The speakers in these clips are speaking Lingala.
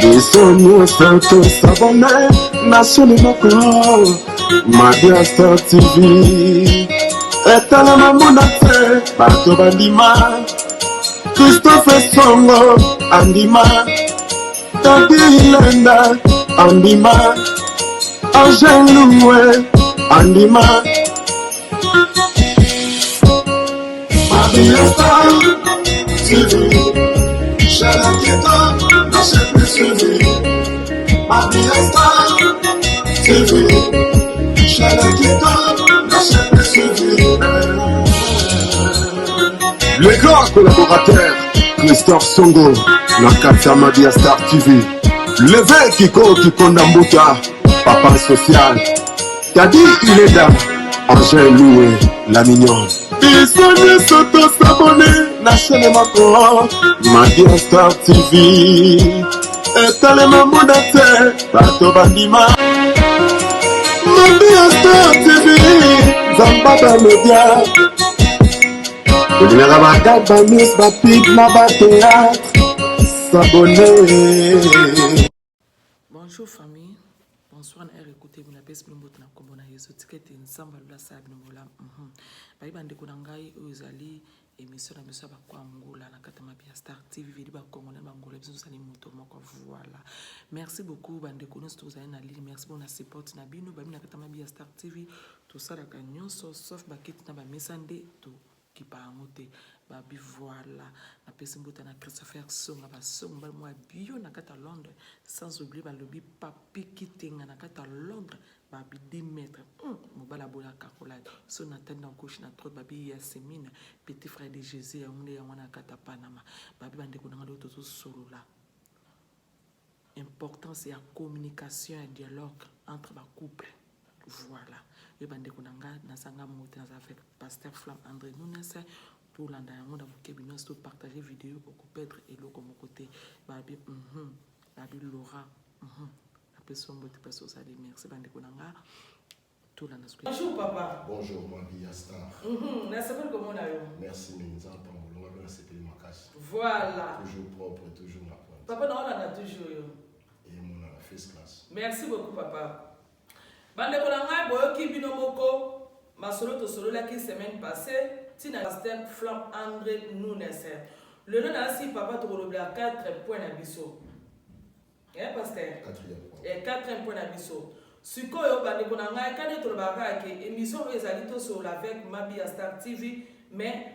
Biso nyonso tosabone na chaîne moko Mabia Star TV etalama mona te bato bandima Christophe Songo andima Tadi Ilenda andima Angel Luwe andima Mabia Star TV chaîne kitoko na chaîne plus suivie Mabia Star TV chaîne kitoko na chaîne plus suivie. Le grand collaborateur Christophe Songo na kati ya Mabia Star TV. Leve Kiko Kikonda Mbuta, papa social. Tadi Ileda, Angèle Loué, la mignonne. Biso nyonso tosabone na chaîne moko Mabia Star TV. Etalema mona te bato bandima Mabia Star TV Nzamba ba media Olingaka ba ba news ba pub na ba théâtre. S'abonner. Bonjour famille, bonsoir na écouter bino napesi bino mbote na nkombo na Yesu. Tika ete Nzambe alola asala bino bolamu. Bayi bandeko na ngai, oyo ezali émission na biso ya bakwa Angola na kati ya Mabia Star TV veli bakongo na bangola biso tozali moto moko. Voilà, merci beaucoup bandeko nyonso tozali na ligne, merci beaucoup na support na bino. Babi na kati ya Mabia Star TV tosalaka nyonso sauf bakiti na bamesa nde tokipa yango te. Babi voilà, napesi mbote na Christopher Songa, basongo mobali mwa bio na kati ya Londres, sans oublier balobi Papi Kitenga na kati ya Londres, babi 10 mètres mobali aboyaka kolata so natali na gauche na droite. Babi Yasemine, petit frère de Jésus, yango nde yango na kati ya Panama. Babi bandeko na nga, lelo tozosolola importance ya communication, ya dialogue entre bacouple. Voilà, yo bandeko na nga, nazanga mote, naza avec pasteur Flamme André Nunes. Tolanda yango na bokebi nyonso, topartage video, okoperdre eloko moko te. Babi babi Laura, apesi yo mbote place ozali. Merci bandeko na nga, tolanda. Bonjour papa. Bonjour Mabia Star. Nasepeli komona yo. Merci mingi, Nzambe pambolonga mpe nasepeli makasi. Voilà. Toujours propre, toujours na pointe. Papa, naolanda toujours yo. Emonana first class. Merci beaucoup papa. Bandeko na ngai, boyoki bino moko masolo tosololaki semaine passée ntina pasteur Flamme André Nunes. Lelo nayasi papa, tokolobela 4 point na biso. Eh, pasteur? Quatrième point. Eh, quatrième point na biso. Sikoyo bandeko na ngai, kani tolobaka kaka ke émission oyo ezali tosolola avec Mabia Star TV, mais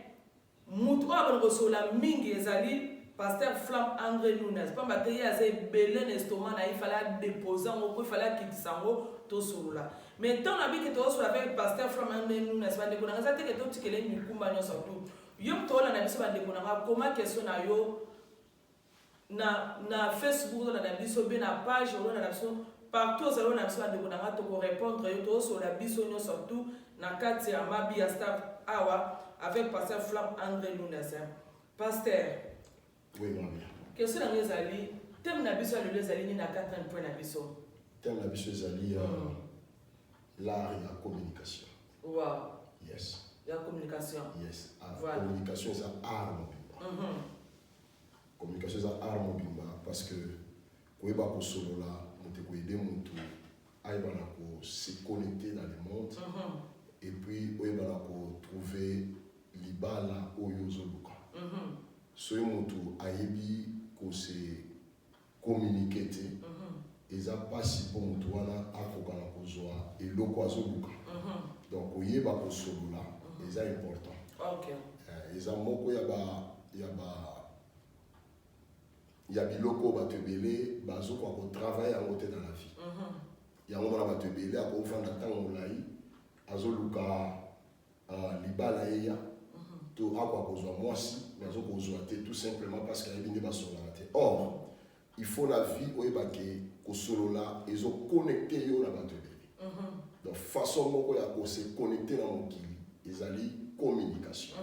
mutu oyo abandi kosolola mingi ezali pasteur Flamme André Nunes, pamba te ye aza ebele na estomac na ye, fallait adépose yango po ifale akitisa yango tosolola. Mais ntango nabiki tozosolola avec pasteur Flamme André Nunes, bandeko na ngai, eza teke totikele mikumba nyonso tu. Yo moto olanda biso, bandeko na ngai, koma question na yo na Facebook, ozolanda biso be na page, ozolanda biso partout ozali na biso. Bandeko na ngai, tokorépondre yo. Tozosolola biso nyonso tu na kati ya Mabia Star awa avec pasteur Flamme André Nunes. Pasteur. Oui, Mabia. Question na ngai ezali, thème na biso ya lelo ezali nini na quatrième point na biso? Thème na biso ezali l'art ya communication. Yes. Ya communication. Yes. Ah, Voilà. Communication eza art mobimba. Communication eza art mobimba parce que koyeba kosolola moto ekoyede motu ayeba na kose connecter dans le monde et puis oyeba na kotrouver libala oyo ozoluka. Soki motu ayebi kose communiquer te, eza mpasi mpo motu wana akoka na kozwa eloko azoluka. Donc koyeba kosolola eza important. Eza moko ya ba ya biloko oyo bato ebele bazokoka kotravaille yango te dans la vie. Yango wana bato ebele akofanda ntango molai azoluka libala eya to akoka kozwa mwasi, mais azokozwa te, tout simplement parce que ayebi nde basololaka te. Or il faut na vie oyeba ke kosolola ezoconnecte yo na bato ebele. Donc façon moko ya kose connecte na mokili ezali communication.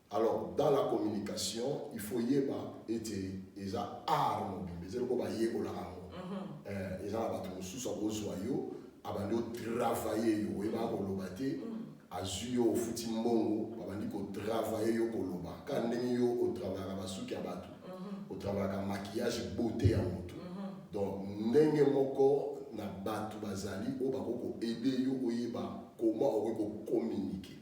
Alors dans la communication, il faut yeba ete eza art mobimba, eza eloko bayekolaka yango. Eza na bato mosusu akozwa yo, abandi otravaille yo, oyebaka koloba te. Azwi yo, ofuti mbongo, babandi kotravailler yo koloba kaka ndenge yo otravaillaka basuki ya bato, otravaillaka maquillage, beauté ya motu. Donc ndenge moko na bato bazali oyo bakoki koaider yo oyeba comment okoki kocommuniquer.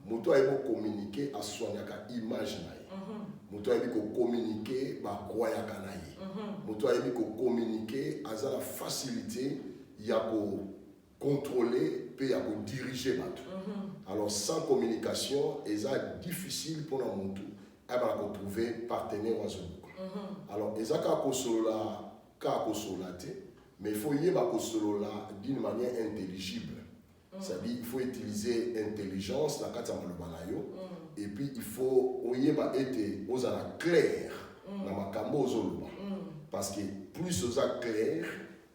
Moto ayebi kocommuniquer asoignaka image na ye. Moto ayebi kocommuniquer, bakwayaka na ye. Moto ayebi kocommuniquer aza na facilité ya kocontrôler mpe ya kodiriger bato. Alors, sans communication, eza difficile mpona motu ayebaka kotrouver partenaire oyo azoluka. Alors eza kaka kosolola, kaka kosolola te, mais il faut yeba kosolola d'une manière intelligible, c'est-à-dire il faut utiliser intelligence na kati ya maloba na yo. Et puis il faut oyeba ete ozala clair na makambo ozoloba, parce que plus oza clair,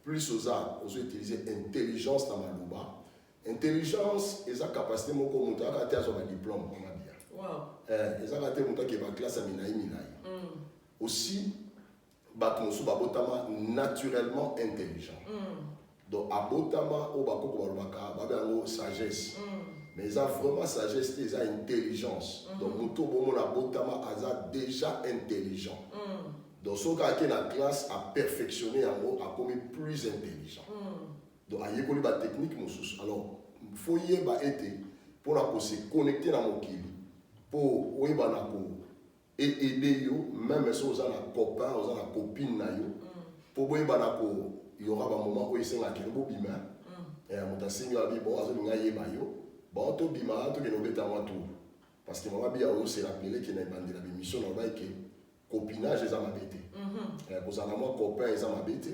plus oza ozoutiliser intelligence na maloba. Intelligence eza capacité moko moto ayaka te azwa badiplôme, mama Bia. Ezaka te moto akeba classe ya milai milai. Aussi bato mosusu babotama naturellement intelligent. Donc abotama, oyo bakoko balobaka, babe yango sagesse, mais eza vraiment sagesse te, eza intelligence. Donc moto bomona abotama aza déjà intelligent. Donc soki ake na classe, aperfectionne yango, akomi plus intelligent. Donc ayekoli batechnique mosusu. Alors faut yeba ete mpona kose connecter na mokili, mpo oyeba na ko aider yo, même soki oza na copain, oza na copine na yo, mpo boyeba na ko yora bamoment oyo esengaka kende bobima. Moto asengi abi bon, azolinga ayeba yo, bon, tobima, tokende obeta mwa tour. Parce que mama Bia, oyo se rappeler ke na ebandela bémission na olobaki ke copinage eza mabe te. Kozala mwa copain eza mabe te,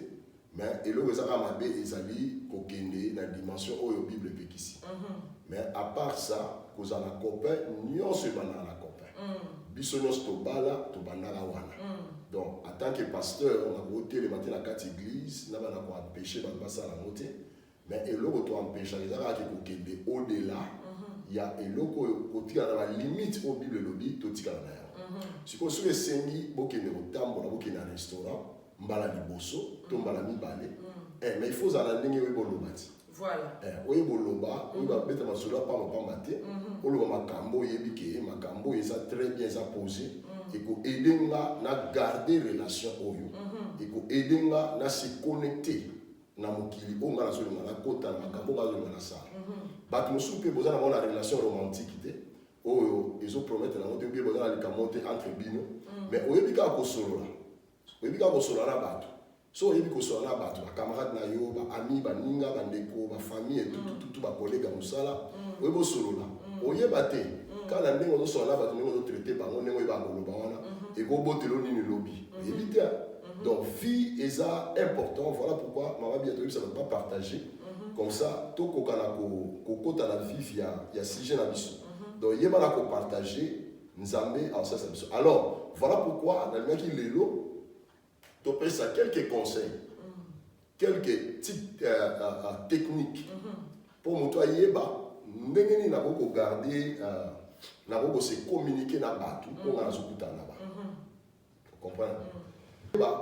mais eloko eza kaka mabe ezali kokende na dimension oyo Bible epekisi. Mais à part ça, kozala copain, nyonso ebandaka na copain. Biso nyonso tobala, tobandaka wana. Donc en tant que pasteur, nakotelema te na kati église na bana koempêcher bato basala yango te, mais eloko toempêchaka eza kaka kokende au-delà ya eloko oyo, kotikala na balimite oyo Bible elobi totikala na yango. Sikoyo soki esengi bokende kotambola, bokende na restaurant mbala liboso to mbala mibale, mais il faut ozala na ndenge oyebi oloba ti. Oyeba oloba, oyeba beta masolo ya pamba pamba te. Oloba makambo oyebi ke makambo oyo eza très bien, eza posé, ekoaider nga na garder relation oyo, ekoaider nga na se connecter na mokili oyo nga nazolinga nakota, na makambo nga nazolinga nasala. Bato mosusu mpe boza na bango na relation romantique te, oyo ezopromettre nango te, obie boza na likambo te entre bino, mais oyebi kaka kosolola, oyebi kaka kosolola na bato. So oyebi kosolola na bato, bacamarade na yo, baami, baninga, bandeko, bafamille, etutututu, bacollègue ya mosala, oyebi osolola, oyeba te kaka na ndenge ozosolola na bato, ndenge ozotraiter bango, ndenge oyeba koloba wana, ekobotela nini lobi, oyebi te. Donc vie eza important. Voilà pourquoi, mama Bia, toyebisa bato bapartager comme ça tokoka na kokota na vif ya sujet na biso. Donc yeba na kopartager, Nzambe aosalisa biso. Alors voilà pourquoi nalingaki lelo topesa quelques conseils, quelques petites techniques mpo moto ayeba ndenge nini nakoki kogarder, nakoki kose communiquer na bato mpo nga nazokutana na bato. Comprendre ba,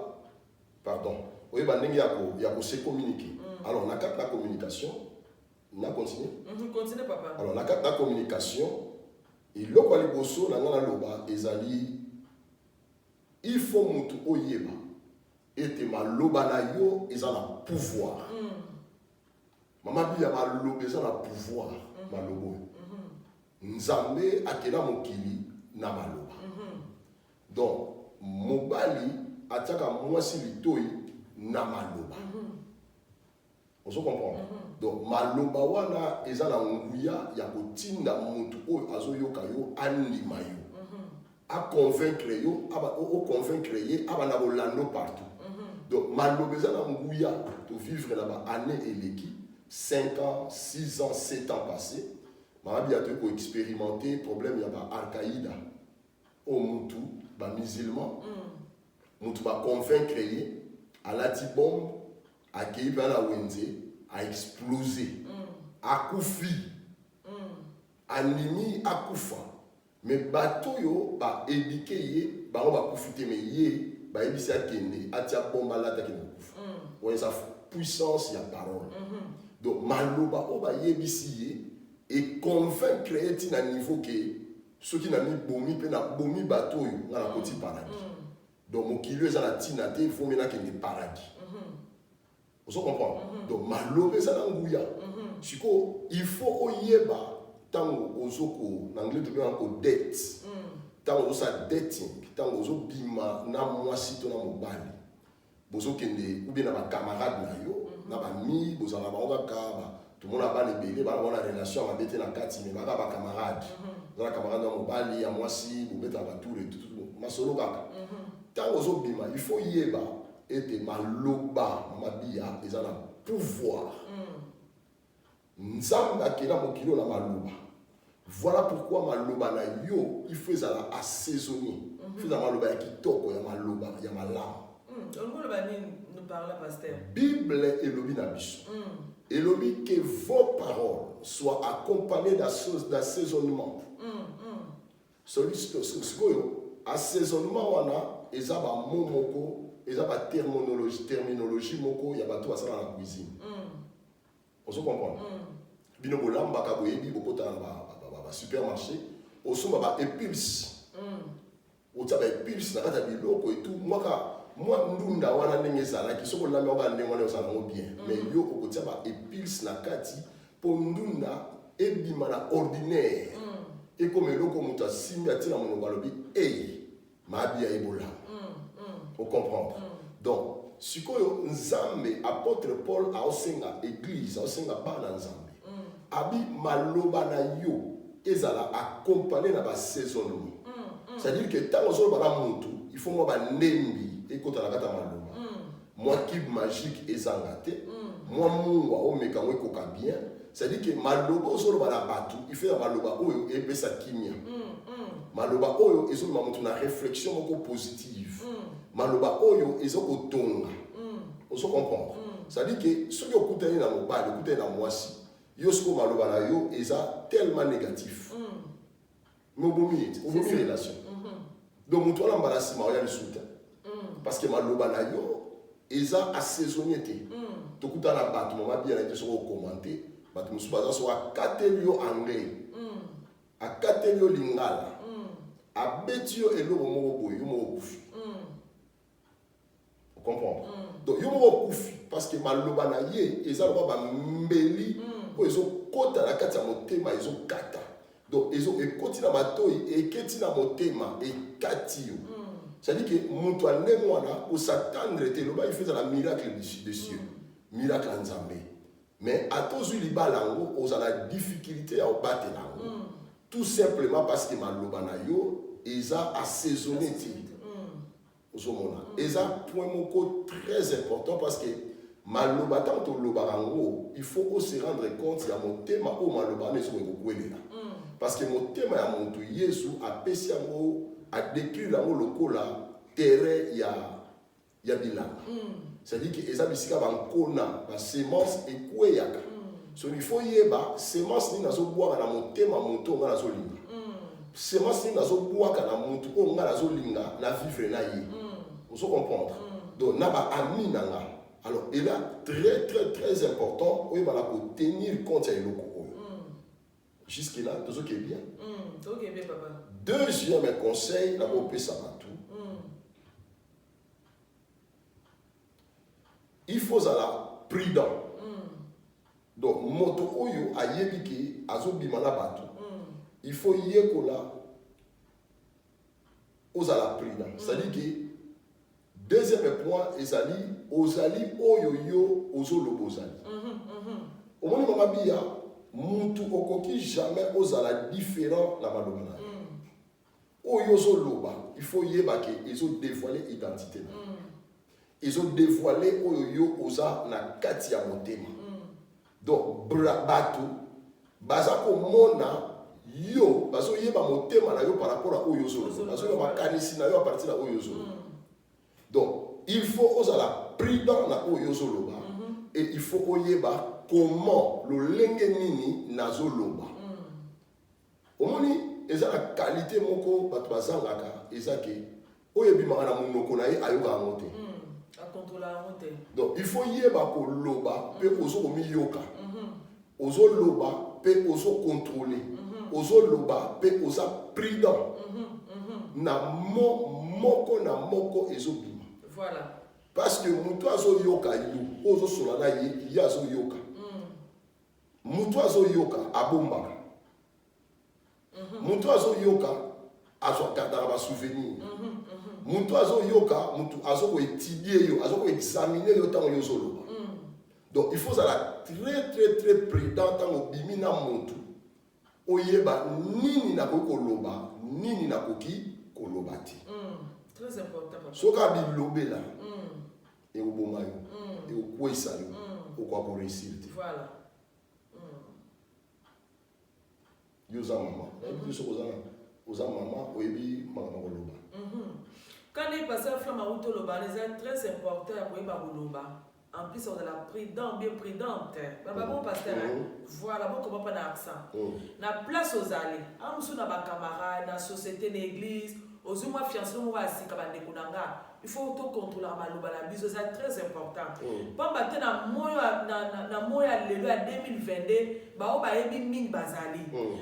pardon, oyeba ndenge ya kose communiquer. Alors na kati na communication, na continue. Continue, papa. Alors na kati na communication, eloko ya liboso na ngai naloba ezali: il faut motu oyeba ete maloba na yo eza na pouvoir. Mama Biya, maloba eza na pouvoir. Maloba oyo, Nzambe akela mokili na maloba. Donc mobali atiaka mwasi litoi na maloba. Ozo comprendre? Donc maloba wana eza na nguya ya kotinda motu oyo azoyoka yo andima yo, aconvaincre yo, oconvaincre ye, abanda kolanda partout. Donc maloba eza na nguya. Tovivre na baannée eleki, 5 ans, 6 ans, 7 ans passé, mama Biya, toyei koexpérimenter problème ya ba-Al-Qaïda oyo mutu bamusulman, mutu baconvaincre ye, alati bombe, akei mpe na wenze, aexplose, akufi, andimi akufa. Me bato oyo baéduquer ye, bango bakufi te, me ye bayebisi akende atia bombe, alati, akende kokufa. Oyo eza puissance ya parole. Donc maloba oyo bayebisi ye. Econvaincre ye ti na niveau ke soki na mibomi mpe nabomi bato oyo, nga nakoti paradis. Donc mokili oyo eza na ntina te, faut me nakende paradis. Ozo comprendre? Donc maloba eza na nguya. Sikoyo il faut oyeba ntango ozoko, na anglais tobengaka ko date, ntango ozosala dating, ntango ozobima na mwasi to na mobali, bozokende ou bien na bacamarade na yo, na bami bozala bango kaka tomona bana ebele bana bango na relation ya mabe te na kati, mais baka bacamarade, oza na camarade ya mobali, ya mwasi, bobetaka batour et tout, masolo kaka. Ntango ozobima, il faut yeba ete maloba, mama Biya, eza na pouvoir. Nzambe akela mokili oyo na maloba. Voilà pourquoi maloba na yo, il faut ezala assaisonné, il faut ezala maloba ya kitoko, ya maloba ya malamu. Olingi oloba nini nous par là, pasteur? Bible elobi na biso, elobi que vos paroles soient accompagnées d'assaisonnement. Sikoyo assaisonnement wana eza bamo moko, eza baterminologie, terminologie moko ya bato basala na cuisine. Ozo comprendre? Bino bolambaka, boyebi, bokotaka na basupermarché, osomba baépices, otia baépices na kati ya biloko etu mwaka mwa ndunda wana ndenge ezalaki. Soki olambi yango kaka ndenge wana, ozala yango bien, mais yo okotia baépices na kati mpo ndunda ebima na ordinaire, ekoma eloko moto asimbi, atie na monoko, alobi: "Ei, mabi ya ebolama." Ocomprendre? Donc sikoyo Nzambe, apôtre Paul aosenga église, aosenga bana Nzambe, abi maloba na yo ezala accompagné na basaisonnement. C'est-à-dire que ntango ozoloba na motu, il faut mwa bandembi ekota na kati ya maloba, mwa cube magique ezanga te, mwa mungwa omeka yango ekoka bien. C'est-à-dire que maloba ozoloba na bato, il faut ya maloba oyo epesa kimia, maloba oyo ezomema moto na réflexion moko positive, maloba oyo eza kotonga. Ozo comprendre? C'est-à-dire que soki okutani na mobali, okutani na mwasi, yo sikoyo maloba na yo eza tellement négatif, mais obomi ye, obomi relation. Donc moto wana, mbala nsima oya lisusu te, parce que maloba na yo eza assaisonné te. Tokutana na bato, mama Bia, na ye te. Soki okomante, bato mosusu baza, soki akateli yo anglais, akateli yo lingala, abeti yo eloko moko boye, yo moko okufi. Ocomprendre? Donc yo moko okufi, parce que maloba na ye eza lokola bambeli oyo ezokɔta na kati ya motema, ezokata. Donc ekoti na matoi, eketi na motema, ekati yo. C'est-à-dire que moto ya ndenge wana, kos'attendre te. Eloba, il faut ezala miracle de cieux, miracle ya Nzambe. Mais ata ozwi libala yango, ozala difficulté ya kobatela yango, tout simplement parce que maloba na yo eza assaisonné te. Ozomona, eza point moko très important, parce que maloba, ntango tolobaka yango, il faut ose rendre compte ya motema oyo maloba wana ezokoki kokwelela, parce que motema ya motu, Yesu apesi yango, adécrire yango lokola terrain ya bilanga. C'est-à-dire que eza bisika bankona, basemence ekweyaka. So il faut yeba semence nini nazobwaka na motema moto oyo nga nazolinga, semence nini nazobwaka na motu oyo nga nazolinga na vivre na ye. Ozo comprendre? Donc na baami na nga, alors eza très très très important oyebana kotenir compte ya eloko oyo. Jusque là tozoke bien? Toke bien, papa. Deuxième conseil nakopesa bato, il faut ozala prudent. Donc moto oyo ayebi ke azobima na bato, il faut yekola ozala prudent. C'est-à-dire que deuxième point ezali ozali oyo yo ozoloba ozali. Omoni, mama Biya, mutu okoki jamais ozala différent na maloba na yo. Oyo ozoloba, il faut yeba ke ezodévoile identité na yo, ezodévoile oyo yo oza na kati ya motema. Donc bato baza komona yo, bazoyeba motema na yo par rapport à oyo ozoloba, bazoyeba makanisi na yo à partir ya oyo ozoloba. Donc il faut ozala prudent na oyo ozoloba et il faut oyeba comment, lolenge nini nazoloba. Omoni, eza na qualité moko bato bazangaka, eza ke oyo ebimaka na monoko na ye, ayoka yango te. Akontrola yango te. Donc il faut yeba koloba mpe ozo komiyoka ozoloba. mpe ozocontrôle, ozoloba mpe oza prudent na mo moko na moko ezobima. Parce que moto azoyoka yo, oyo ozosola na ye, ye azoyoka. Moto azoyoka abombaka, moto azoyoka azwakataka basouvenir, moto azoyoka, moto azokoétudier yo, azokoexaminer yo ntango yo ozoloba. Donc il faut ozala très très très prudent ntango obimi na motu, oyeba nini nakoki koloba, nini nakoki koloba te. Très important, papa. Soki abilobela, ekoboma yo, ekokweyisa yo, okoka koréussir te. Yo oza mama, nayebi te soki oza mama, oyebi makambo ya koloba. Quand pasteur Flamme auti oloba, eza très important ya koyeba koloba. En plus, ozala prudent, bien prudente. Baba, bon pasteur, voilà, bokoma mpa na accent. Na place ozali a mosusu, na bacamarade, na société, na église, ozwi mwa fiancé moko ya sika. Bandeko na nga, il faut tocontrôlaka maloba na biso, eza très important, pamba te na moyo na moyo ya lelo ya 2022, bao bayebi mingi bazali.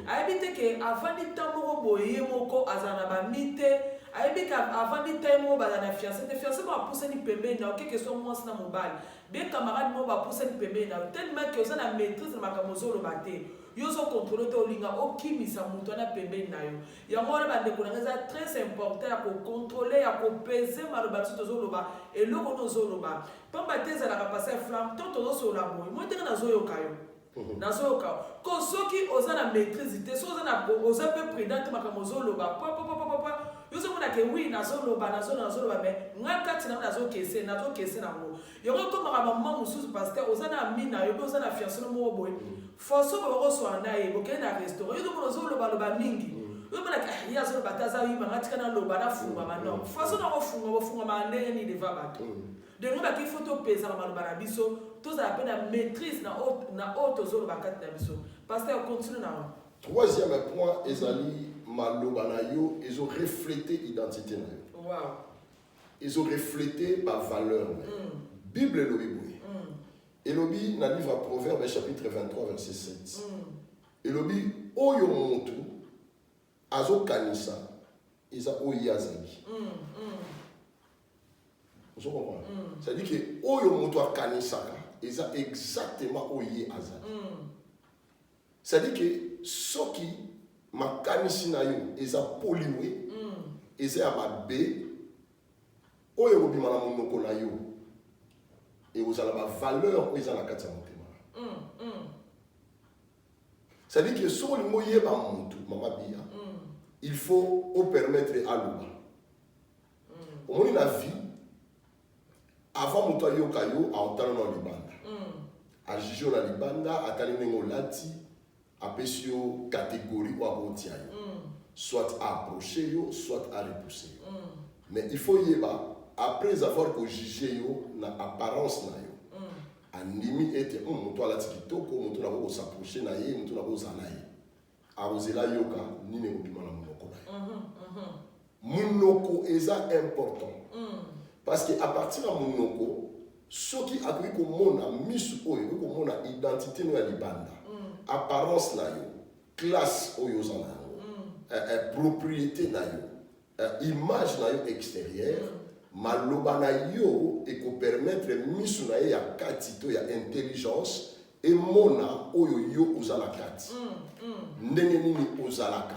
Ayebi te ke avandi ntan moko boye, ye moko azala na bami te. Ayebi ke avandi ntan ye moko, bazala na fiancé te. Fiancé moko apusani pembeni na yo, keke so mwasi na mobali, bien camarade moko bapusani pembeni na yo, tellement ke oza na maîtrise na makambo ozoloba te, yo ozocontrôler te, olinga okimisa moto wana pembeni na yo. Yango wana, bandeko na ngai, eza très important ya kocontrôler, ya kopeser maloba biso tozoloba, eloko nini ozoloba, pamba te ezalaka pasteur Flamme to tozosolola boye, moi ndenge nazoyoka yo, nazoyoka ko soki oza na maîtrise te, soki oza na oza mpe prudent te, makambo ozoloba papapapapa, yo ozomona ke oui, nazoloba, nazoloba, nazoloba, mais nga kati nango nazokese, nazokese nango. Yango ekomaka bamama mosusu, pasteur, oza na ami na yo mpe oza na fiancé no moko boye, façon bakoswana na ye, bokende na restaurant, yo ozomona ozolobaloba mingi, ozomonaka ye azoloba te, aza yima, nga tika naloba, nafungama. Non, façon nakofunga, bofungama ndenge nini devant bato? Donc baki, faut topesaka maloba na biso, tozala mpe na maîtrise na oyo tozoloba kati na biso. Pasteur, continue na wana. Troisième point ezali maloba na yo ezorefléter identité na yo, ezorefléter bavaleur na yo. Bible elobi boye, elobi na livre ya Proverbe chapitre 23 verset 7, elobi oyo motu azokanisa eza oyo ye azali. Ozo comprendre? C'est-à-dire que oyo moto akanisaka eza exactement oyo ye azali. C'est-à-dire que soki makanisi na yo eza pollué, eza ya mabe, oyo ekobima na monoko na yo ekozala bavaleur oyo eza na kati ya motema. C'est-à-dire que soki olingi oyeba motu, mama Biya, il faut opermettre aloba. Omoni, na vie, avant moto ayoka yo, aotala na libanda, ajuge yo na libanda, atali ndenge olati, apesi yo catégorie oyo akotia yo, soit aapproche yo, soit arepousse yo. Mais il faut yeba, après avoir kojuge yo na apparence na yo, andimi ete moto alati kitoko, moto nako kos'approcher na ye, moto nako kozala na ye, akozela yoka nini ekobima na monoko na ye. Monoko eza important parce que à partir ya monoko, soki akoki komona misu oyo ekoki komona identité no ya libanda, apparence na yo, classe oyo oza na yango, propriété na yo, image na yo extérieure, maloba na yo ekopermettre misu na ye ya kati to ya intelligence emona oyo yo oza na kati, ndenge nini ozalaka,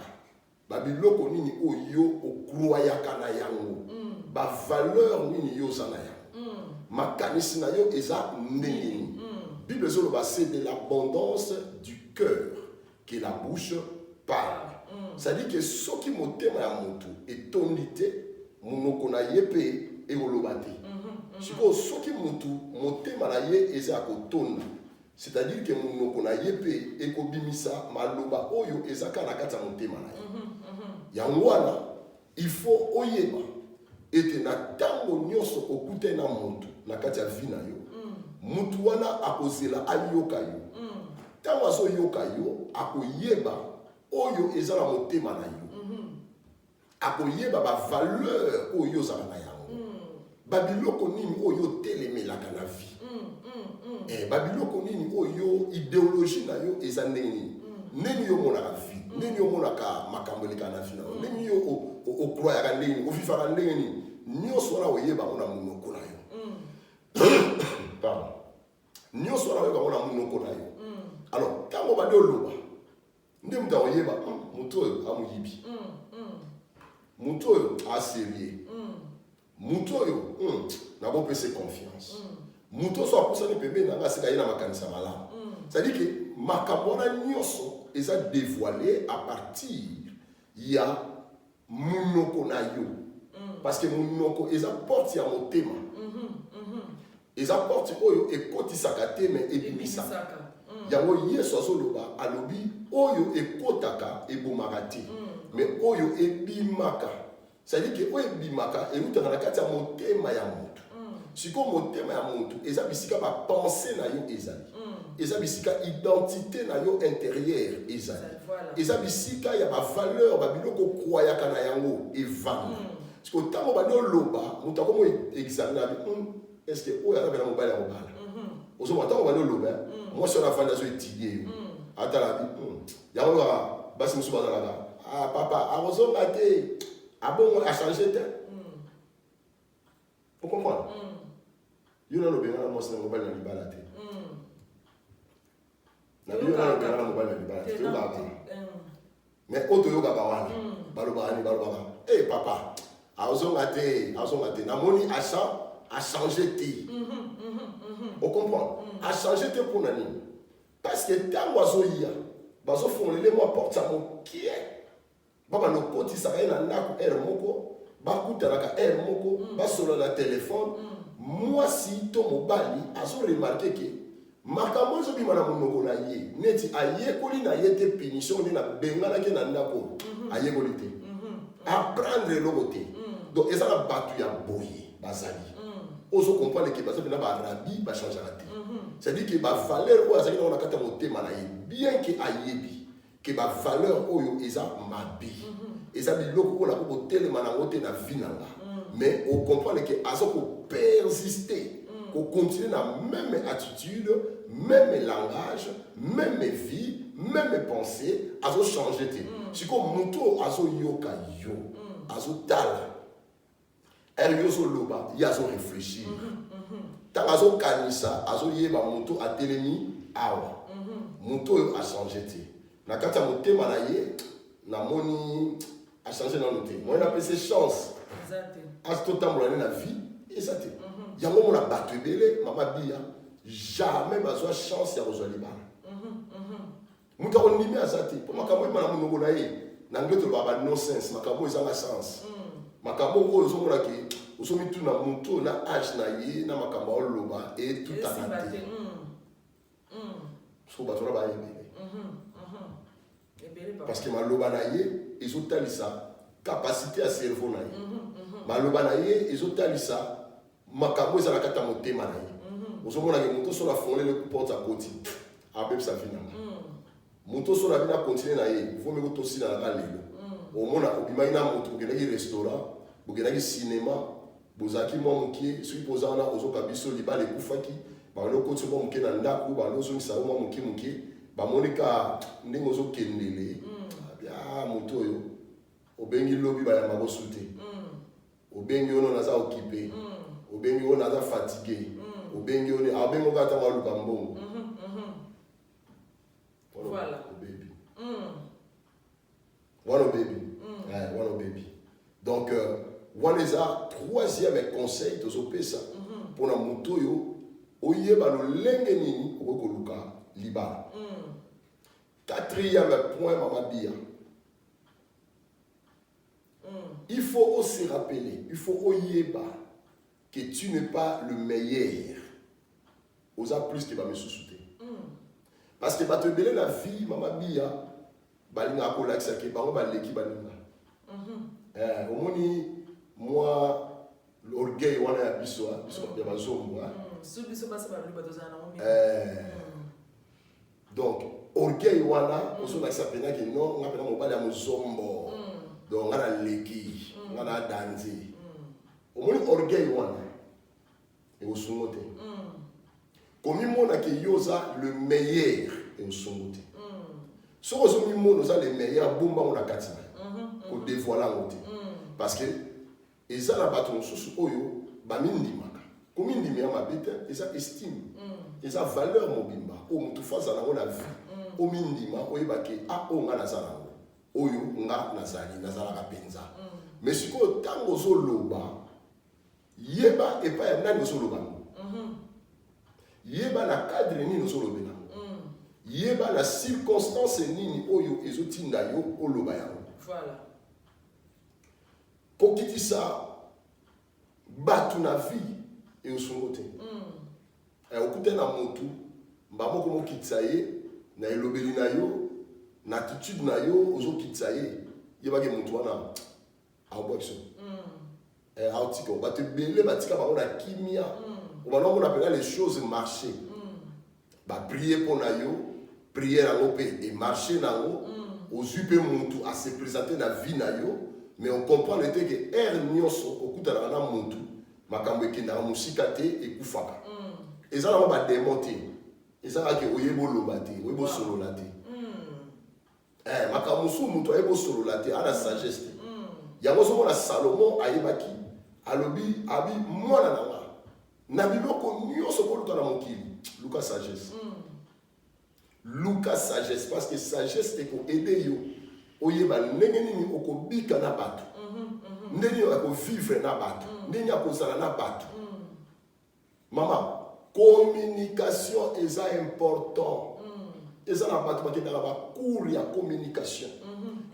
babiloko nini oyo yo ocroyaka na yango, bavaleur nini yo oza na yango, makanisi na yo eza ndenge nini. Bible ezoloba: c'est de l'abondance du cœur que la bouche parle. C'est-à-dire que soki motema ya motu etondi te, monoko na ye mpe ekoloba te. Sikoyo soki motu motema na ye eza ya kotonda, c'est-à-dire que monoko na ye mpe ekobimisa maloba oyo eza kaka na kati ya motema na ye. Yango wana il faut oyeba ete na ntango nyonso okutani na motu na kati ya vie na yo, motu wana akozela ayoka yo. Ntango azoyoka yo, akoyeba oyo eza na motema na yo, akoyeba bavaleur oyo ozala na yango, babiloko nini oyo otelemelaka na vie, babiloko nini oyo idéologie na yo eza ndenge nini. Ndenge yo omonaka vie, ndenge yo omonaka makambo elekaka na vie na yo, ndenge yo ocroyaka, ndenge nini ovivaka, ndenge nini, nyonso wana oyeba yango na monoko na yo. Pardon, nyonso wana oyoka yango na monoko na yo. Alors ntango bandi oloba, nde moto akoyeba: moto oyo amoyibi, moto oyo asérieux, moto oyo nakopesa confiance, moto oso apusani pembeni na nga asika ye na makanisa malamu. C'est-à-dire que makambo wana nyonso eza dévoilé à partir ya monoko na yo, parce que monoko eza porte ya motema, eza porte oyo ekotisaka te, mais ebimisaka. Yango Yesu azoloba, alobi: oyo ekotaka ebomaka te, mais oyo ebimaka. C'est-à-dire que oyo ebimaka eutaka na kati ya motema ya motu. Sikoyo motema ya motu eza bisika bapensées na yo ezali, eza bisika identité na yo intérieure ezali, eza bisika ya bavaleur, babiloko okwayaka na yango evanda. Sikoyo ntango bandi oloba, moto akomo examiner abi: est ce que oyo aza pena mobali ya kobala?" Ozomona, ntango bandi oloba, mwasi wana afandi azoétudier yo, atala abi yango kaka. Basi mosusu bazalaka: "Ah, papa akozonga te, abongo achange te." Ocomprendre? Yo nano obengana mwasi na mobali na libala te. Na bino nano obengana mobali na libala te, toyokaka. Mais oyo toyokaka wana, balobaka nini? Balobaka: "E papa azonga te, azonga te, namoni achange te." Ocomprendre? Achange te mpona nini? Parce que ntango azoya, bazofongolele mwa porte ya mokie, babanda okotisaka ye na ndako heure moko, bakutanaka heure moko, basolola na telefone. Mwasi to mobali azoremarquer que makambo ezobima na monoko na ye, neti ayekoli na ye te punition nde nabenganaki na ndako oyo, ayekoli te, apprendre eloko te. Donc eza na bato ya boye bazali, ozocomprendre que baza mpena barabi, bachangeaka te. C'est-à-dire que bavaleur oyo azalaki nango na kati ya motema na ye, bien que ayebi que bavaleur oyo eza mabe, eza biloko oyo nako kotelema nango te na vie na nga, mais ocomprendre que aza kopersister, kocontinue na même attitude, même langage, même vie, même pensée, azochange te. Sikoyo moto oyo azoyoka yo, azotala heure yo ozoloba, ye azoréfléchir. Ntango azokanisa, azoyeba moto atelemi awa, moto oyo achange te na kati ya motema na ye, namoni achange nano te, moye napesi chance Eza te. Asi totambola nde na vie eza te. Yango mona bato ebele, mama Biya, jamais bazwa chance ya kozwa libala. Moto akondimi aza te, mpo makambo oyeba na monoko na ye, na anglais tolobaka ba nonsense, makambo oyo ezanga sens, makambo oyo ozomona que ozomituna moto oyo na age na ye na makambo aoloba etutana Esimba te. te. So bato wana bayebele. Ebele, papa. Parce que maloba na ye ezotalisa capacité ya cerveau na ye, maloba na ye ezotalisa makambo eza na kati ya motema na ye. Ozomonake moto solo afongolele porte, akoti, abebisa vie na nga. Moto solo abi na continue na ye, vomi kotosilana lelo. Omona obimaki na moto, bokendaki restaurant, bokendaki cinéma, bozalaki mwa mokie. Soki mpo oza wana ozoka biso, libala ekufaki, bando okoti mwa moke na ndako, bando ozongisa yo mwa moke moke, bamoni ka ndenge ozokendele bia moto oyo obengi lobi, bayamba kosu te. Obengi oyo: "Naza occupé." Obengi oyo: "Naza fatigué." Obengi oyo, abengi oyo kaka ntango aluka mbongo. Voilà. Obebi wana, obebi wana, obebi. Donc wana eza troisième conseil tozopesa mpona moto oyo oyeba lolenge nini okoki koluka libala. Quatrième point, mama Bia, il faut aussi rappeler, il faut oyeba que tu n'es pas le meilleur, oza plus que bamisusu te. Parce que bato ebele na vie, mama Bia, balingaka kolakisa que bango baleki baninga. Omoni mwa orgueil wana ya biso, ah, biso ya bazombo, ah. So biso basi baluba tozala nango mingi. Donc orgueil wana ozolakisa mpenza que non, nga mpena mobali ya mozombo, donc nga naleki, nga na danze. Omoni orgueil wana ekosungo te. Komimona que yo oza le meilleur ekosungo te. Soki ozomimona oza le meilleur, bomba yango na kati na yo, kodévoiler yango te, parce que eza na bato mosusu oyo bamindimaka. Komindima ya mabe te, eza estime, eza valeur mobimba oyo motu faut azala yango na vie. Omindima, oyeba ke a oyo nga naza nango, oyo nga nazali, nazalaka mpenza. Mais sikoyo, ntango ozoloba, yeba epai ya nani ozoloba yango, yeba na cadre nini ozolobela yango, yeba na circonstance nini oyo ezotinda yo oloba yango. Kokitisa bato na vie eosungo te. Okute na motu mba moko, mokitisa ye na elobeli na yo, na attitude na yo, ozokitisa ye, yebaki motu wana aobwaki so, aotika. Bato ebele batika bango na kimia. Obanda omona mpenza les choses marcher, baprier mpo na yo, prière yango mpe emarcher nango, ozwi mpe motu ase présenter na vie na yo, mais ocomprendre te ke heure nyonso okutanaka na motu, makambo ekendaka mosika te, ekufaka. Eza nango badémon te, eza kaka oyebi oloba te, oyebi osolola te. Makambo mosusu, moto ayebi osolola te, ana sagesse te. Yango ozomona Salomo ayebaki, alobi abi: "Mwana na nga, na biloko nyonso koluka na mokili, luka sagesse, luka sagesse, parce que sagesse ekoaider yo oyeba ndenge nini okobika na bato, ndenge nini okovivre na bato, ndenge akozala na bato." Mama, communication eza important. Eza na bato bakendaka bacours ya communication.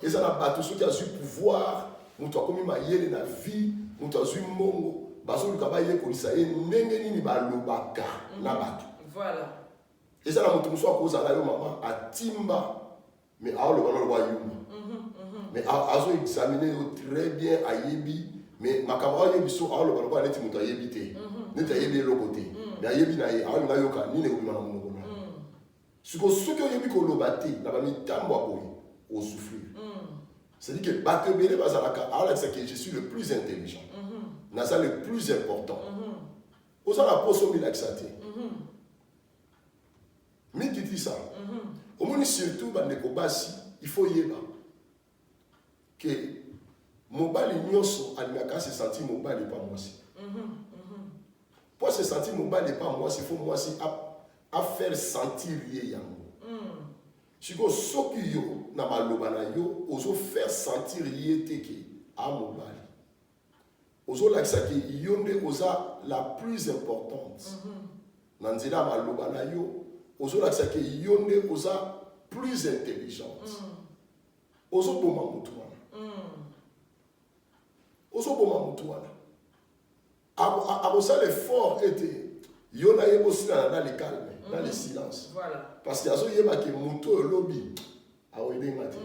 Eza na bato, soki azwi pouvoir, moto akomi mayele na vie, moto azwi mbongo, bazoluka bayekolisa ye ndenge nini balobaka na bato. Eza na moto mosusu akozala yo, mama, atimba, mais aoloba na loba yuma, mais azo examiner yo très bien, ayebi, mais makambo aoyebi so, aoloba lokola neti moto ayebi te, neti ayebi eloko te, mais ayebi na ye, aolinga yoka nini ekobima na monoko na ye. Sikoyo, soki oyebi koloba te na bamitambo ya boye, osouffrir. C'est-à-dire que bato ebele bazalaka, aolakisa ke je suis le plus intelligent, naza le plus important. Oza na poso omilakisa te, mikitisa. Omoni, surtout bandeko basi, il faut yeba ke mobali nyonso alingaka ase sentir mobali epa mwasi. Mpo ase sentir mobali epa mwasi, faut mwasi afaire sentir ye yango. Sikoyo, soki yo na maloba na yo ozofaire sentir ye te ke a mobali, ozolakisa ke yo nde oza la plus importante na nzela ya maloba na yo, ozolakisa ke yo nde oza plus intelligente, ozoboma motu wana, ozoboma motu wana. Akosala effort ete yo na ye bosilana na le calme, na le silence, parce que azoyeba ke motu oyo olobi aoyebenga te,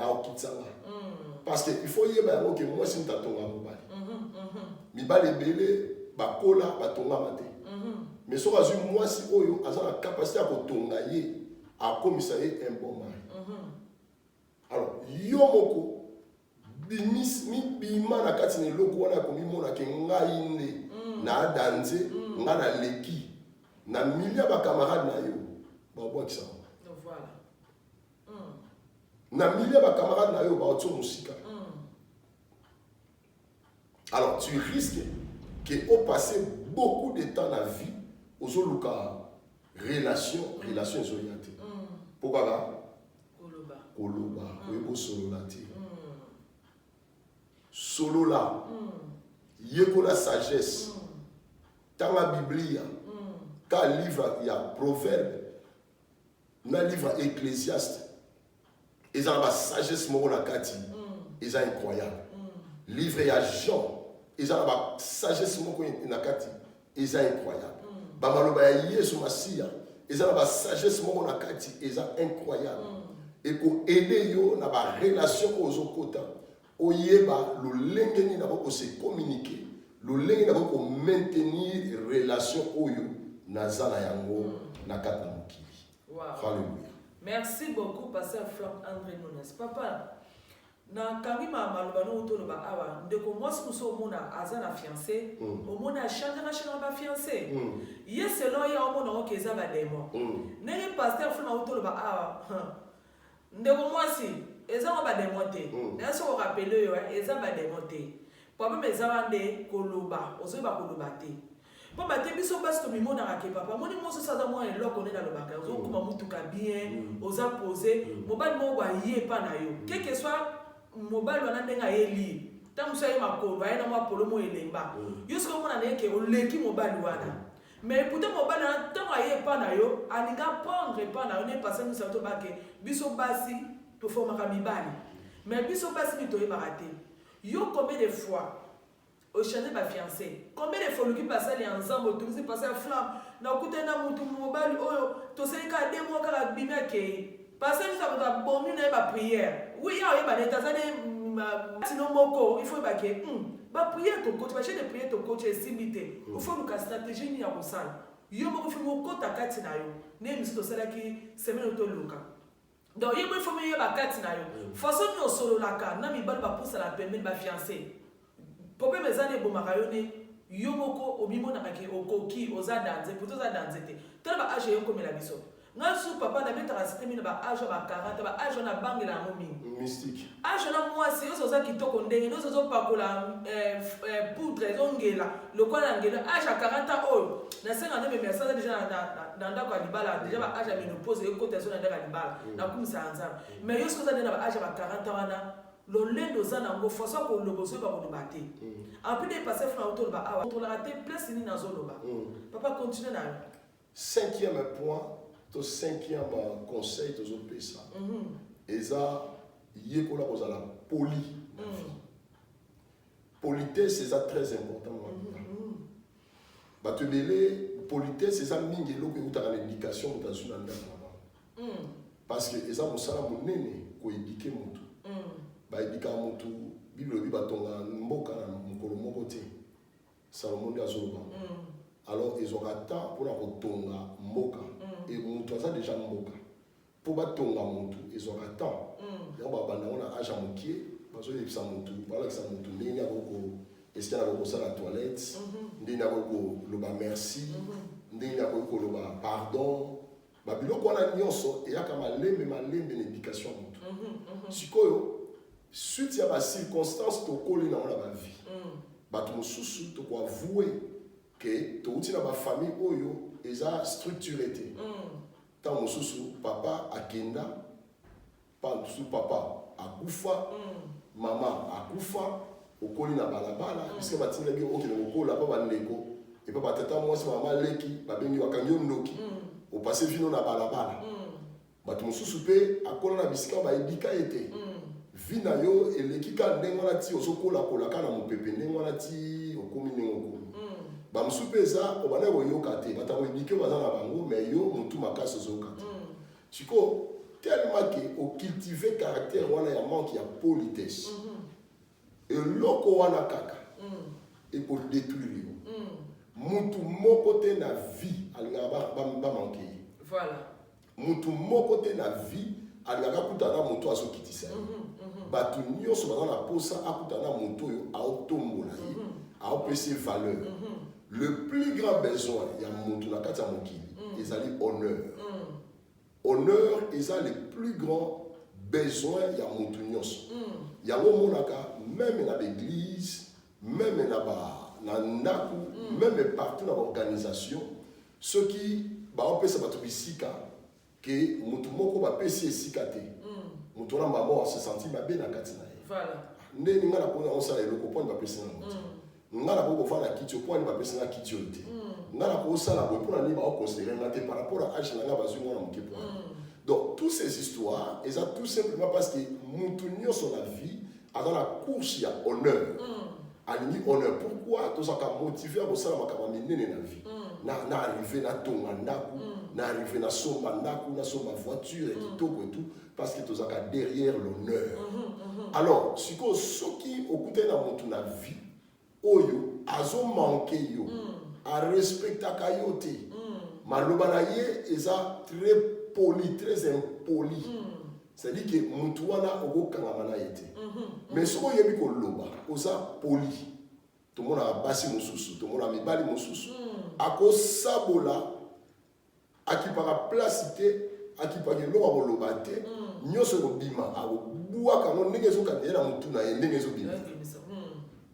aokitisa nga. Parce que il faut yeba yango ke mwasi moto atonga mobali. Mibali ebele bakola, batongama te, mais soki azwi mwasi oyo aza na capacité ya kotonga ye, akomisa ye un bon mari. Alors yo moko mibima na kati na eloko wana ya komimona ke ngai nde na adanze, nga naleki na milieu ya bacamarade na yo, babwakisa. Na milieu ya bacamarade na yo, baotia mosika. Alors tu risques ke opasser beaucoup de temps na vie ozoluka relation, relation ezoya te, mpo kaka koloba. Koloba, oyebi osolola te. Solola, yekola sagesse, tanga Biblia, ka livre ya Proverbe na livre ya Ecclésiaste, eza na basagesse moko na kati, eza incroyable. Livre ya Jean eza na basagesse moko na kati, eza incroyable. Bamaloba ya Yesu Masiya eza na basagesse moko na kati, eza incroyable. Ekoaider yo na barelation oyo ozokota, oyeba lolenge nini nakoki kose communiquer, lolenge nakoki komaintenir relation oyo naza na yango na kati na mokili. Halleluya. Merci beaucoup, pasteur Frank André Nunes. Papa, nakangi maloba nongo toloba awa. Ndeko mwasi mosusu, omona aza na fiancé, omona achangeaka changeaka bafiancé. Ye, selon ye, aomona oke eza badémon. Ndenge pasteur Frank auti toloba awa. Ndeko mwasi, eza ngo ba demon te. Naye soki o rappeler yo hein, eza ba demon te. Problème eza wana nde koloba, ozoyeba koloba te. Pamba te biso basi tomimonaka ke papa, omoni mwasi osi aza mwa eloko nde nalobaka, ozokuma mutuka bien, oza pose, mobali moko boye aye epa na yo. Quel que soit mobali wana ndenge ayeli, tango mosusu aye makolo, aye na mwa polo moko elemba. Yo soki omona na ye ke oleki mobali wana. Mais pourtant mobali wana tango aye epa na yo alingi apprendre epa na yo nde pasteur Misa to ba ke biso basi to formaka mibali mais biso basi mingi toyebaka te yo combien de fois o changer ba fiance combien de fois oluki basali ya nzambe otungisi pasteur flamme na okutani na mutu mobali oyo tosali kaka deux mois kaka abimi akeyi pasteur Misa moto abomi na ye ba prière oui ya oyeba nete aza ne tino moko il faut oyeba ke ba prière tokoti ba chaine de prière tokoti esimbi te il faut oluka stratégie nini ya kosala yo moko faut okota kati na yo nde misu tosalaki semaine oyo toluka donc ye moko il faut miyeba kati na yo façon nini osololaka na mibali bapusana pembeni ba fiancé problème eza nde ebomaka yo nde yo moko omimonaka ke okoki oza danze pourtant oza danze te tala ba age eyokomela biso Nga lisusu papa na betaka site mingi na ba age ya ba 40 ba age wana nabangela yango mingi. Mystique. Age wana muasi yoso oza kitoko ndenge nioso ozo pakola poudre ezo ngela lokola na ngela age ya 40 ans oyo na senga nzambe merci aza dejà na ndako ya libala dejà ba age ya menopause ekota ezo na ndako ya libala na kumisaka nzambe mais yo soki oza nde na ba age ya ba 40 ans wana lolendo oza na ngo façon ya koloba ozoyeba koloba te en plus de passer funa otoloba awa controlaka te place nini nazoloba papa continue na yo. Cinquième point to cinquième conseil tozo pesa eza yekola kozala poli na vie. Politesse eza très important na vie. Bato ebele politesse eza mingi eloko eutaka na education moto azwi na ndako na bango. Parce que eza mosala monene ko eduquer moto. Ba edukaka moto, Bible elobi batonga mboka na mokolo moko te. Salomon nde azoloba ngo. Alors ezwaka temps pona kotonga mboka et mutu aza dejà mboka. Po batonga mutu ezwaka temps. Yango babanda yango na age ya mukie, bazoyebisa mutu, balakisa mutu ndenge nini akoki ko esika akoki kosala toilette, ndenge nini akoki koloba merci, ndenge nini akoki koloba pardon. Ba biloko wana nionso eyaka malembe malembe na education ya mutu. Sikoyo suite ya ba circonstances tokoli nango na ba vie, batu mosusu toko avouer que towuti na ba famille oyo eza structure te. Tango mosusu papa akenda, tango mosusu papa akufa, mama akufa, okoli na balabala bisika batindaki yo okende kokola pa bandeko epa ba tata mwasi ba mama leki babengi bakangi yo ndoki opase vie no na balabala. Bato mosusu pe akola na bisika ba edika ye te. Vie na yo eleki kaka ndenge wana ti ozo kola kola kaka na mopepe ndenge wana ti okomi ndenge okomi. Ba mosusu pe eza obandaki koyoka te, bato ya ko eduquer yo baza na bango mais yo mutu makasi ozo yoka te. Sikoyo tellement que o cultiver caractère wana ya manque ya politesse, eloko wana kaka eko detruire yo. Mutu moko te na vie alingaka ba manquer ye. Mutu moko te na vie alingaka akutana na moto azokitisa ye. Bato nyonso baza na posa akutana na moto oyo aotombola ye, aopesa ye valeur. Le plus grand besoin ya moto na kati ya mokili ezali honneur. Honneur eza le plus grand besoin ya moto nyonso. Yango omonaka meme na ba eglise, meme na ba na ndaku, meme partout na ba organisation, soki baopesa bato bisika ke moto moko bapesi esika te, moto wana mbala moko ase sentir mabe na kati na ye. Ndeni ngai nakoki nakosala eloko mpo ani bapesi nga yango te, ngai nakoki kofanda na kiti oyo mpo ani bapesi nga kiti oyo te, ngai nakosala boye mpo na nini baoconsidere nga te par rapport à age na ngai, bazwi mwana moke mpo ani. Donc toutes ces histoires eza tout simplement parce que mutu nyonso na vie aza na course ya honneur, alingi honneur. Pourquoi tozalaka motive ya kosala makambo ya minene na vie? Na arrive natonga ndako, na arrive nasomba ndako, nasomba voiture ya kitoko et tout, parce que tozalaka derrière l'honneur. Alors sikoyo soki okutani na motu na vie oyo azomanke yo, arespectaka yo te, maloba na ye eza très poli, très impoli, c'est-à-dire que mutu wana okokangama na ye te. Mais soki oyebi koloba, oza poli, tomonaka basi mosusu, tomonaka mibali mosusu, akosabola, akipaka place te. Akipaka eloko akoloba te. Nyonso ekobima, akobwaka yango ndenge ezokanda ye na motu na ye, ndenge ezobima.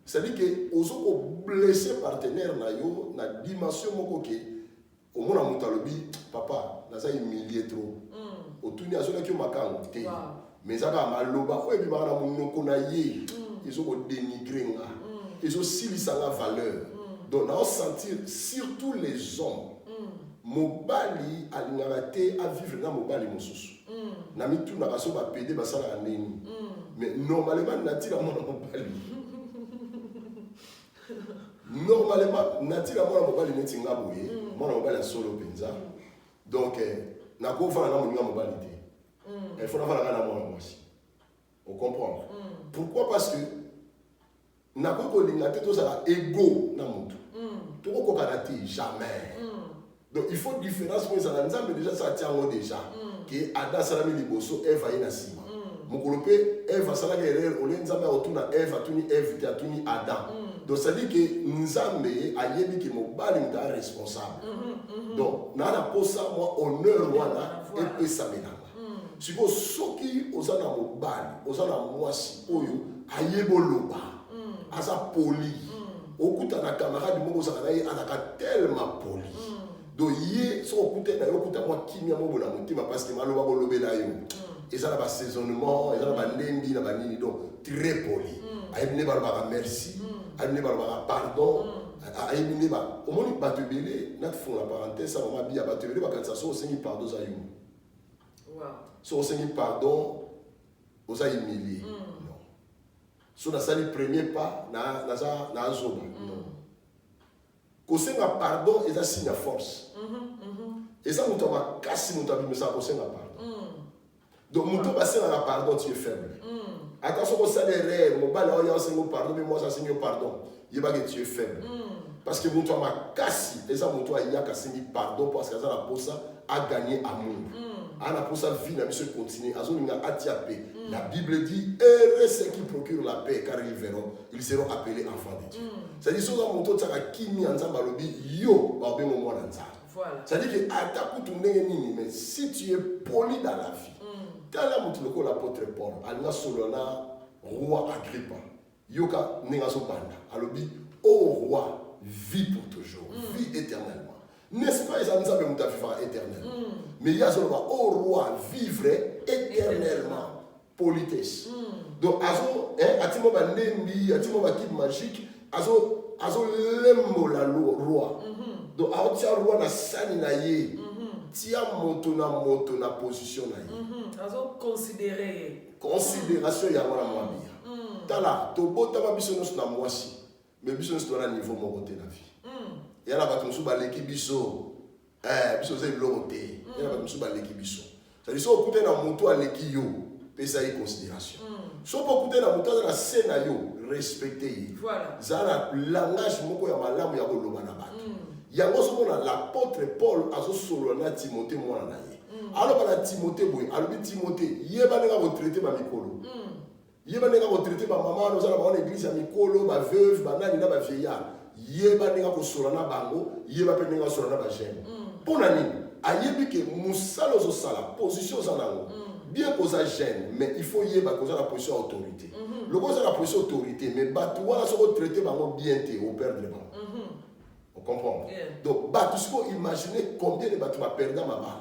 C'est-à-dire que ozo koblesser partenaire na yo na dimension moko ke omona moto alobi: "Papa, naza humilie trop." Otuni: "Azolaki yo makango te?" Mais eza kaka maloba oyo ebimaka na monoko na ye, ezokodénigrer nga, ezosilisa nga valeur. Donc naosentir, surtout les hommes, mobali alingaka te avivre na mobali mosusu. Na mitunaka so bapédés basalaka ndeni. Mais normalement, natira mwana mobali, normalement natira mwana mobali neti nga boye, mwana mobali ya solo mpenza. Donc nakovanda na moninga mobali te, il faut navanda nga na mwana mwasi. Ocomprendre pourquoi? Parce que nakoki kolinga te tozala égaux na motu, tokokokana te, jamais. Donc il faut différence mo ezala. Nzambe déjà sa atia yango déjà ke Adam asalami liboso, Eve aye na nsima. Mokolo mpe Eve asalaki erreur, olie Nzambe akotuna Eve, atuni Eve te, atuni Adam. Donc c'est-à-dire ke Nzambe ayebi ke mobali moto aza responsable. Donc naa na posa mwa honneur wana epesamelanga. Sikoyo soki oza na mobali, oza na mwasi oyo ayebi oloba, aza poli, okuta na camarade moko ozala na ye, azalaka tellement poli. Donc ye soki okute na ye, okuta mwa kimia moko na motema, parce que maloba kolobela yo eza na basaisonnement, eza na bandembi na banini. Donc très poli, ayebi nde balobaka merci, ayebi nde balobaka pardon, ayebi nde omoni bato ebele. Nafungola parenthèse, mama Bia, bato ebele bakanisa soki osengi pardon, oza yo. Soki osengi pardon, oza humilie. Non. So nasali premier pas, naza nazoba. Non, kosenga pardon eza signe ya force. Eza moto ya makasi moto abimisaka kosenga pardon. Donc moto basengaka pardon, tu es faible. Ata soki osala erreur, mobali oyo asengi yo pardon mpe mwasi asengi yo pardon, yebaki tu es faible, parce que moto ya makasi eza moto ayaka asengi pardon parce que aza na posa agagner amour, aza na posa vie na biso econtinue, azolinga atia paix. La Bible dit: "Heureux ceux qui procurent la paix, car ils verront, ils seront appelés enfants de Dieu." C'est à dire, soki oza moto otiaka kimia, Nzambe alobi yo babengo mwana Nzambe. C'est-à-dire que ata kutu ndenge nini, mais si tu es poli dans la vie, tala moto lokola apôtre Paul alinga solo na roi Agrippa, yoka ndenge azobanda, alobi: "Ô roi, vis pour toujours, vis éternellement." N'est-ce pas? Eza Nzambe moto avivaka éternellement, mais ye azoloba: "Ô roi, vivre éternellement." Politesse. Donc azo ati mo bandembi, ati mo bacube magique, azo azolembola roi. Donc aotia roi na sani na ye, tia moto na moto na position na ye. Azoconsidérer ye. Considération yango na mwa Bia. Tala, tobotama biso nyonso na mwasi, mais biso nyonso toza na niveau moko te na vie. Ya na bato mosusu baleki biso. Biso oza biloko te. Ya na bato mosusu baleki biso. C'est-à-dire, soki okute na moto aleki yo, pesa ye considération. Soki okute na moto aza na se na yo, respecte ye. Zala na langage moko ya malamu ya koloba na bato. Yango ozomona l'apôtre Paul azosolola na Timote, mwana na ye. Aloba na Timote boye, alobi: "Timote, yeba ndenge akotraiter bamikolo, yeba ndenge akotraiter bamama wana oza na bango na église ya mikolo, baveuve, banani na bavieillard. Yeba ndenge akosola na bango, yeba mpe ndenge akosola na bajeune." Mpo na nini? Ayebi ke mosala ozosala, position oza nango, bien koza jeune, mais il faut yeba koza na position ya autorité. Loko oza na position autorité, mais bato wana soki otraiter bango bien te, operdre bango. Ocomprendre? Donc bato sikoyo, imagine combien de bato baperda mabala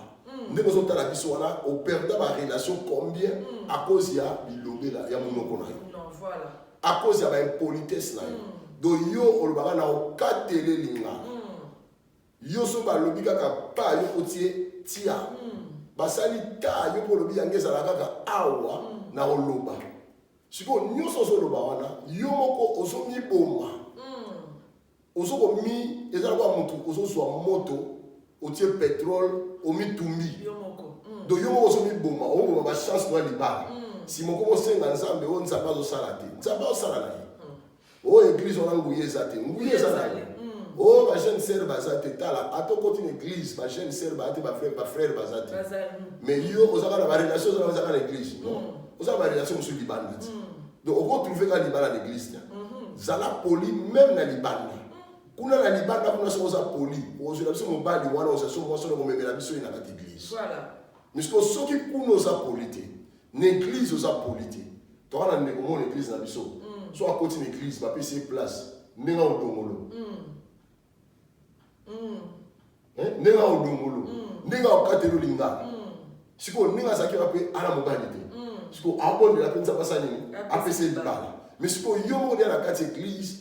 ndenge ozotala biso wana, operda barelation combien à cause ya bilobela ya monoko na yo, Non, voilà. à cause ya baimpolitesse na yo. Donc yo olobaka na okatele lingala, yo so balobi kaka pa yo otie tia, basali ta yo mpo olobi yango ezala kaka awa na koloba. Sikoyo nyonso ozoloba wana, yo moko ozomiboma, ozokomi, eza lokola motu ozozwa moto, otie pétrole, omitumbi. Yo moko. Donc yo moko ozomiboma, oboma bachance no ya libala. Nsima okoma osenga Nzambe oyo Nzambe azosala te. Nzambe azosala na ye oyo église wana nguya eza te, nguya eza na ye. Oyo bajeune sœur baza te. Tala, ata okoti na église, bajeune sœur baza te, bafrère baza te. Bazali. Mais yo ozaka na barelation, oza ozaka na église, non, oza na barelation mosusu libanda te. Donc okotrouver kaka libala na église te. Zala poli même na libanda kuna, na libanda kuna. Soki oza poli, ozwela biso mobali wana, ozwa so mwasi wana, komemela biso ye na kati église. Voilà. Mais sikoyo soki kuna oza poli te, na église oza poli te. Toka na ndeko moko na église na biso, so akoti na église, bapesi ye place ndenge odongolo, Eh, ndenge odongolo, ndenge akateli olingala. Sikoyo ndenge azalaki wana mpe ana mobali te, sikoyo abondela mpe Nzambe asala nini? Apesa ye libala. Mais sikoyo yo moko deya na kati ya église,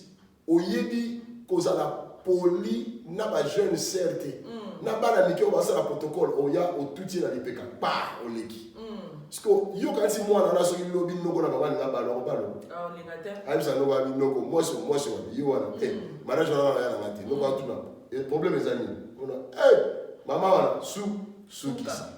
oyebi kozala poli na bajeune sœur te, na bana mike oyo basala protocole, oya otuti ye na lipeka pa, oleki. Sikoyo yo kanisi mwana wana, soki lobi noko na mama alinga balo, akobalo. Olinga te. Ayebisa noko abi noko mwasi, mwasi wapi ye wana? Eh, mariage wana wana ya nanga te. Noko atuna: "Eh, problème eza nini ona?" Eh, mama wana su sukisa.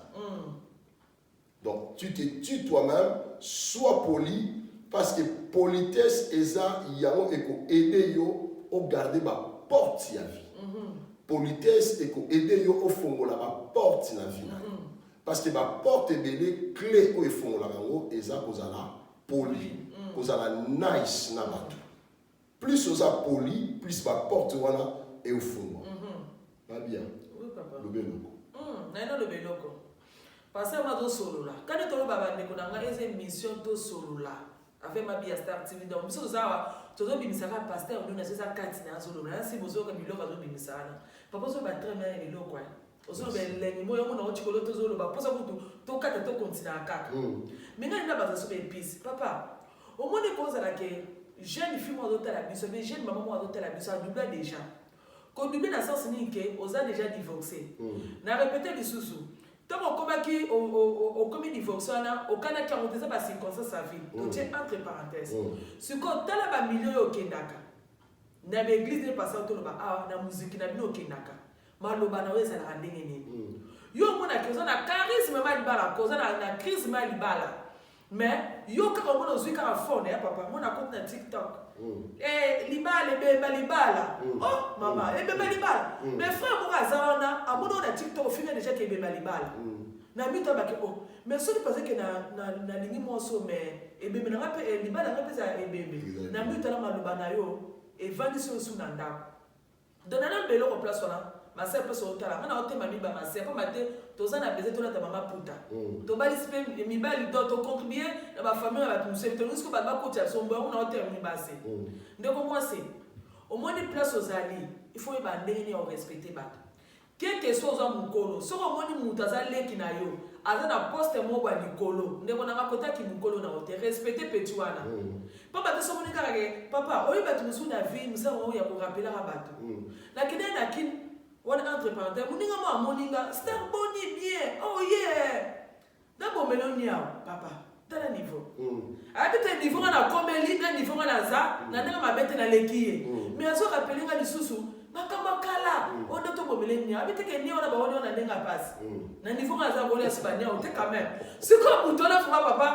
Donc tu te tues toi-même. Sois poli, parce que politesse eza yango ekoaide yo ogarde baporte ya vie. Politesse ekoaide yo ofongola baporte na vie na yo, parce que baporte ebele, clé oyo efongolaka yango eza kozala poli, kozala nice na bato. Plus oza poli, plus baporte wana eofungwa. Babia. Oui, papa. Lobi eloko. Naye naloba eloko parce que ma tosolola kani toloba. Bandeko na ngai, eza émission Tosolola avec Mabia Star TV. Donc biso toza awa, tozobimisaka pasteur Luna. So eza kati na azoloba nasi, bozoyoka biloko azobimisa wana. Papa, ozoloba très bien eloko wana, ozoloba elengi moyo omona otikolo. Tozoloba mposa kutu tokata, tokontinaka kaka. Mais ngai nda baza so baépice. Papa, omoni kozala ke jeune fille moko azotala biso, mais jeune mama moko azotala biso, adoubla déjà. Kodoubler na sens nini? Ke oza déjà divorcé. Na répété lisusu, ntango okomaki, okomi divorce wana, okanaki yango te, eza bacirconstance ya vie, totie entre parenthèse. Sikoyo tala bamilio oyo okendaka na baeglise nde pasteur, toloba awa na muziki na bino, okendaka, maloba na yo ezalaka ndenge nini? Yo omonaki oza na charisme ma libala, ko oza na crise ma libala, mais yo kaka omona ozwi kaka phone ya papa, mona akoti na TikTok. Eh, libala ebemba, libala. Oh mama, ebemba libala. Mais frère moko aza wana, amoni oyo na TikTok, ofinga déjà ke ebemba libala. Na mito abaki: "Oh, mais soki parce que nalingi mwasi oyo, mais ebembe nanga mpe, libala nanga mpe eza ebembe." Na mito ala, maloba na yo evandisi oyo su na ndako. Donc nana mbeloko place wana, maser mpe otala nga na otema miba maser, pamba te toza na besoin tolata mama puta. Tobalisi mpe mibali, donc tocontribue na bafamille ya bato mosusu. Tolingi siko bato bakotya biso mbo yango na otema mibase. Ndeko mwasi, omoni place ozali, il faut oyeba ndenge nini ya korespecte bato, keke so oza mokolo. Soki omoni moto aza leki na yo, aza na poste moko ya likolo, ndeko nanga, kotaki mokolo na yo te, respecte petit wana, pamba te so omoni kaka ke papa oyo bato mosusu na vie, mosala oyo ya korapelaka bato. Nakende na Kine wana, entre parenthèse, moninga mo amoninga: "Star, boni bien?" "Oh yeah, nabomeli niawo." Papa, tala niveau. Ayebi te niveau nga nakomeli, na niveau nga naza na ndenge mabe te, naleki ye. Mais azorapele nga lisusu makambo ya kala oyo nde tobomele niawo. Ayebi te ke nia wana baoni wana ndenge ya pasi na niveau nga naza kolia so baniawo te quand même. Sikoyo moto wana vraiment, papa,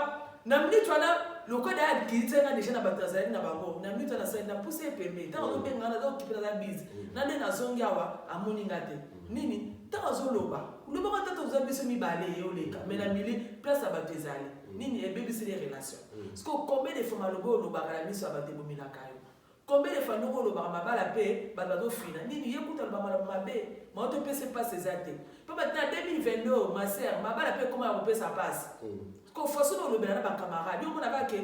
na minute wana, lokola akili te nga déjà na bato azalaki na bango, na minute wana asali na pusa ye pembe. Ntango azobenga nga, naza okipe, naza bise na nde nazongi awa, amoni nga te nini. Ntango azoloba, lobaka tata, oza biso mibale, ye oleka, mais na mili place ya bato ezali nini? Ebebiseli relation. Parce que combien de fois maloba olobaka na miso ya bato ebomelaka yo? Combien de fois ndenge olobaka mabala mpe bato bazofina nini? Ye kuta aloba maloba mabe, mao topesa mpasi eza te mpo bato na 2022, ma sœur, mabala mpe ekoma ya kopesa mpasi. Ko façon olobela na bacamarade, yo omona kaka ke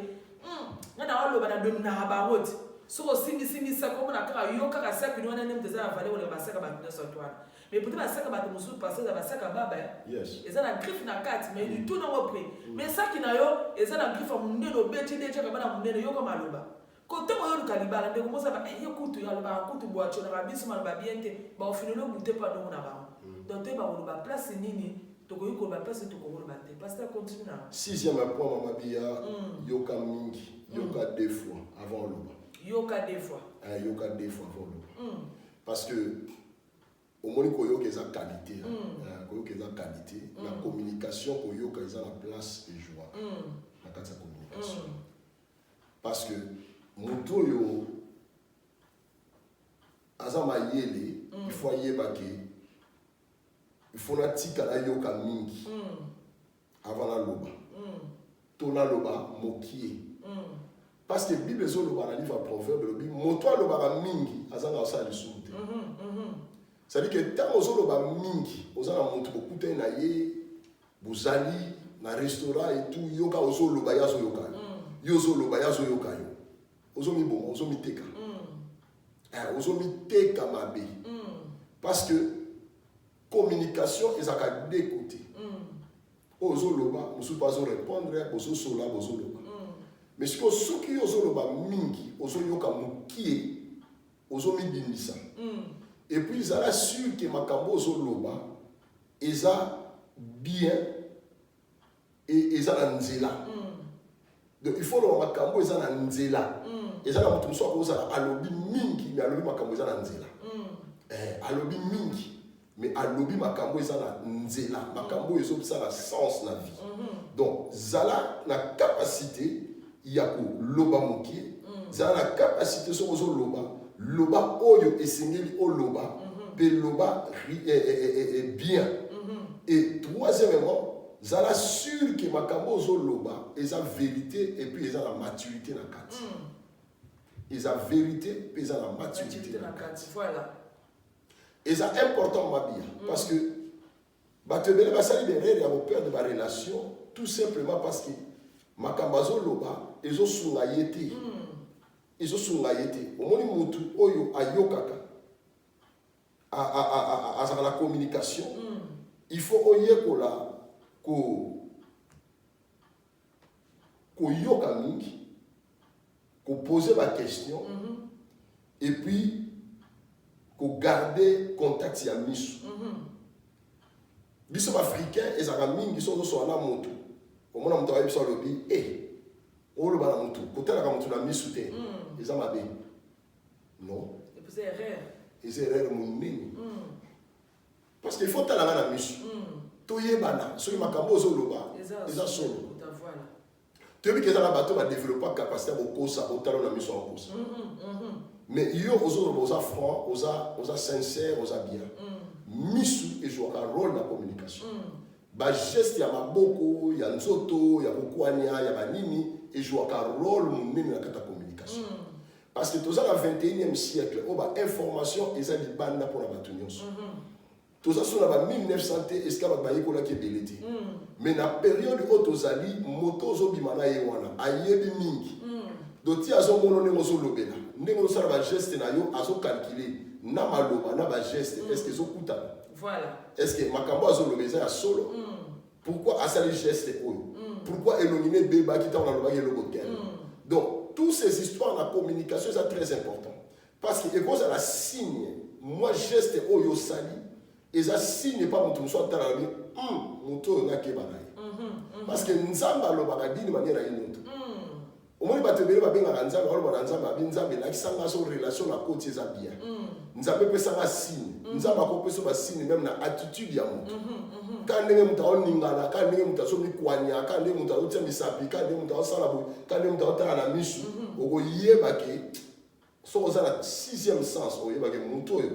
nga na oloba na dominaka bango ti soki osimbisimbi saki, omona kaka yo kaka saki wana nde moto eza na valeur koleka basaka bato nyonso to wana. Mais peut-être basaka bato mosusu parce eza basaka baba eza na griffe na kati, mais du tout nango prix. Mais saki na yo eza na griffe ya monene, obeti nde tiaka bana monene. Yoka maloba kotango oyo oluka libala, ndeko mosaba ye kutu alobaka kutu bwaconaka biso maloba bien te, baofineli obute mpo andongo na bango. Donc toyeba koloba place nini tokoki koloba, place tokoki koloba te. Pasteur, continue na. Sixième point, mama Biya, yoka mingi, yoka deux fois avant oloba. Yoka deux fois. Ah, yoka deux fois avant oloba, parce que omoni koyoka eza qualité, hein. Koyoka eza qualité na communication. Koyoka eza na place ejouaka na kati ya communication, parce que moto oyo aza mayele, il faut ayeba ke il faut natika nayoka mingi avant naloba to naloba mokie, parce que Bible ezoloba na livre ya Proverbe, elobi moto alobaka mingi azanga kosala lisumu te. C'est-à-dire que ntango ozoloba mingi, oza na moto bokutani na ye. Bozali na restaurant et tout, yoka ozoloba ye azoyoka yo. Yo ozoloba ye azoyoka yo. Ozomiboma, ozomiteka. Eh, ozomiteka mabe. Parce que communication ezalaka deux côtés. Oyo ozoloba, mosusu mpe azorépondre, bozosola, bozoloba. Mais sikoyo soki yo ozoloba mingi, ozoyoka mokie, ozomibimisa. Et puis ezala sûr ke makambo ozoloba eza bien et eza na nzela. Donc il faut loba makambo eza na nzela. Eza na moto mosusu akozala alobi mingi, mais alobi makambo eza na nzela. Eh, alobi mingi, mais alobi makambo eza na nzela, makambo oyo ezosala sens na vie. Donc zala na capacité ya koloba mokie, zala na capacité soki ozoloba, loba oyo esengeli oloba, mpe loba bien. Et troisièmement, zala sûr ke makambo ozoloba eza vérité et puis eza na maturité na kati. Eza vérité mpe eza na maturité maturité na na kati. Kati, voilà. Eza important, mabia, parce que bato ebele basali baerreur ya koperdre barelation tout simplement parce que makambo azoloba ezosunga ye te, ezosunga ye te. Omoni, motu oyo ayokaka, azalaka na communication, il faut oyekola koyoka mingi, kopose baquestion et puis kogarde contact ya miso. Biso baafricain ezalaka mingi, soki ozosola na motu, omona moto ayebi biso, alobi e oloba na motu, kotalaka motu na misu te, eza mabe. Non. Et puis c'est erreur. Eza erreur monene, parce que il faut talanga na misu, toyebana soki makambo ozoloba eza solo. Voilà. Toyebi ke eza na bato badéveloppa capacité ya kokosa, otala na miso ya kokosa, mais yo ozoloba, oza franc, oza sincère, oza bien. Misu ezwaka rôle na communication. Bageste ya maboko, ya nzoto, ya kokwania, ya banini ezwaka rôle monene na kati ya communication, parce que toza na 21e siècle oyo bainformation eza libanda mpona bato nyonso. Toza so na ba 1900 te, esika bato bayekolaki ebele te, mais na période oyo tozali, moto ozobima na ye wana ayebi mingi. Donc ti azomona ndenge ozolobela, ndenge ozosala bageste na yo, azocalcule na maloba na bageste, est ce que ezokutana? Voilà. Est ce que makambo azoloba eza ya solo? Pourquoi asali geste oyo? Pourquoi elongi ne ebebaki ntango nalobaki eloko tel? Donc toutes ces histoires na communication eza très important, parce que ekozala signe, mwa geste oyo osali eza signe pa moto mosusu atala, alobi: moto oyo nakeba na ye." Parce que Nzambe alobaka d'une manière aye moto. Omoni, bato ebele babengaka Nzambe, baloba na Nzambe, abi: "Nzambe, elakisanga so relation na koti eza bien. Nzambe, epesanga signe." Nzambe akopesa basigne même na attitude ya moto, ka ndenge moto aoningana, ka ndenge moto azomikwania, ka ndenge moto azotia misapi, ka ndenge moto azosala boye, ka ndenge moto azotala na misu. Okoyeba ke soki oza na sixième sens, oyeba ke moto oyo,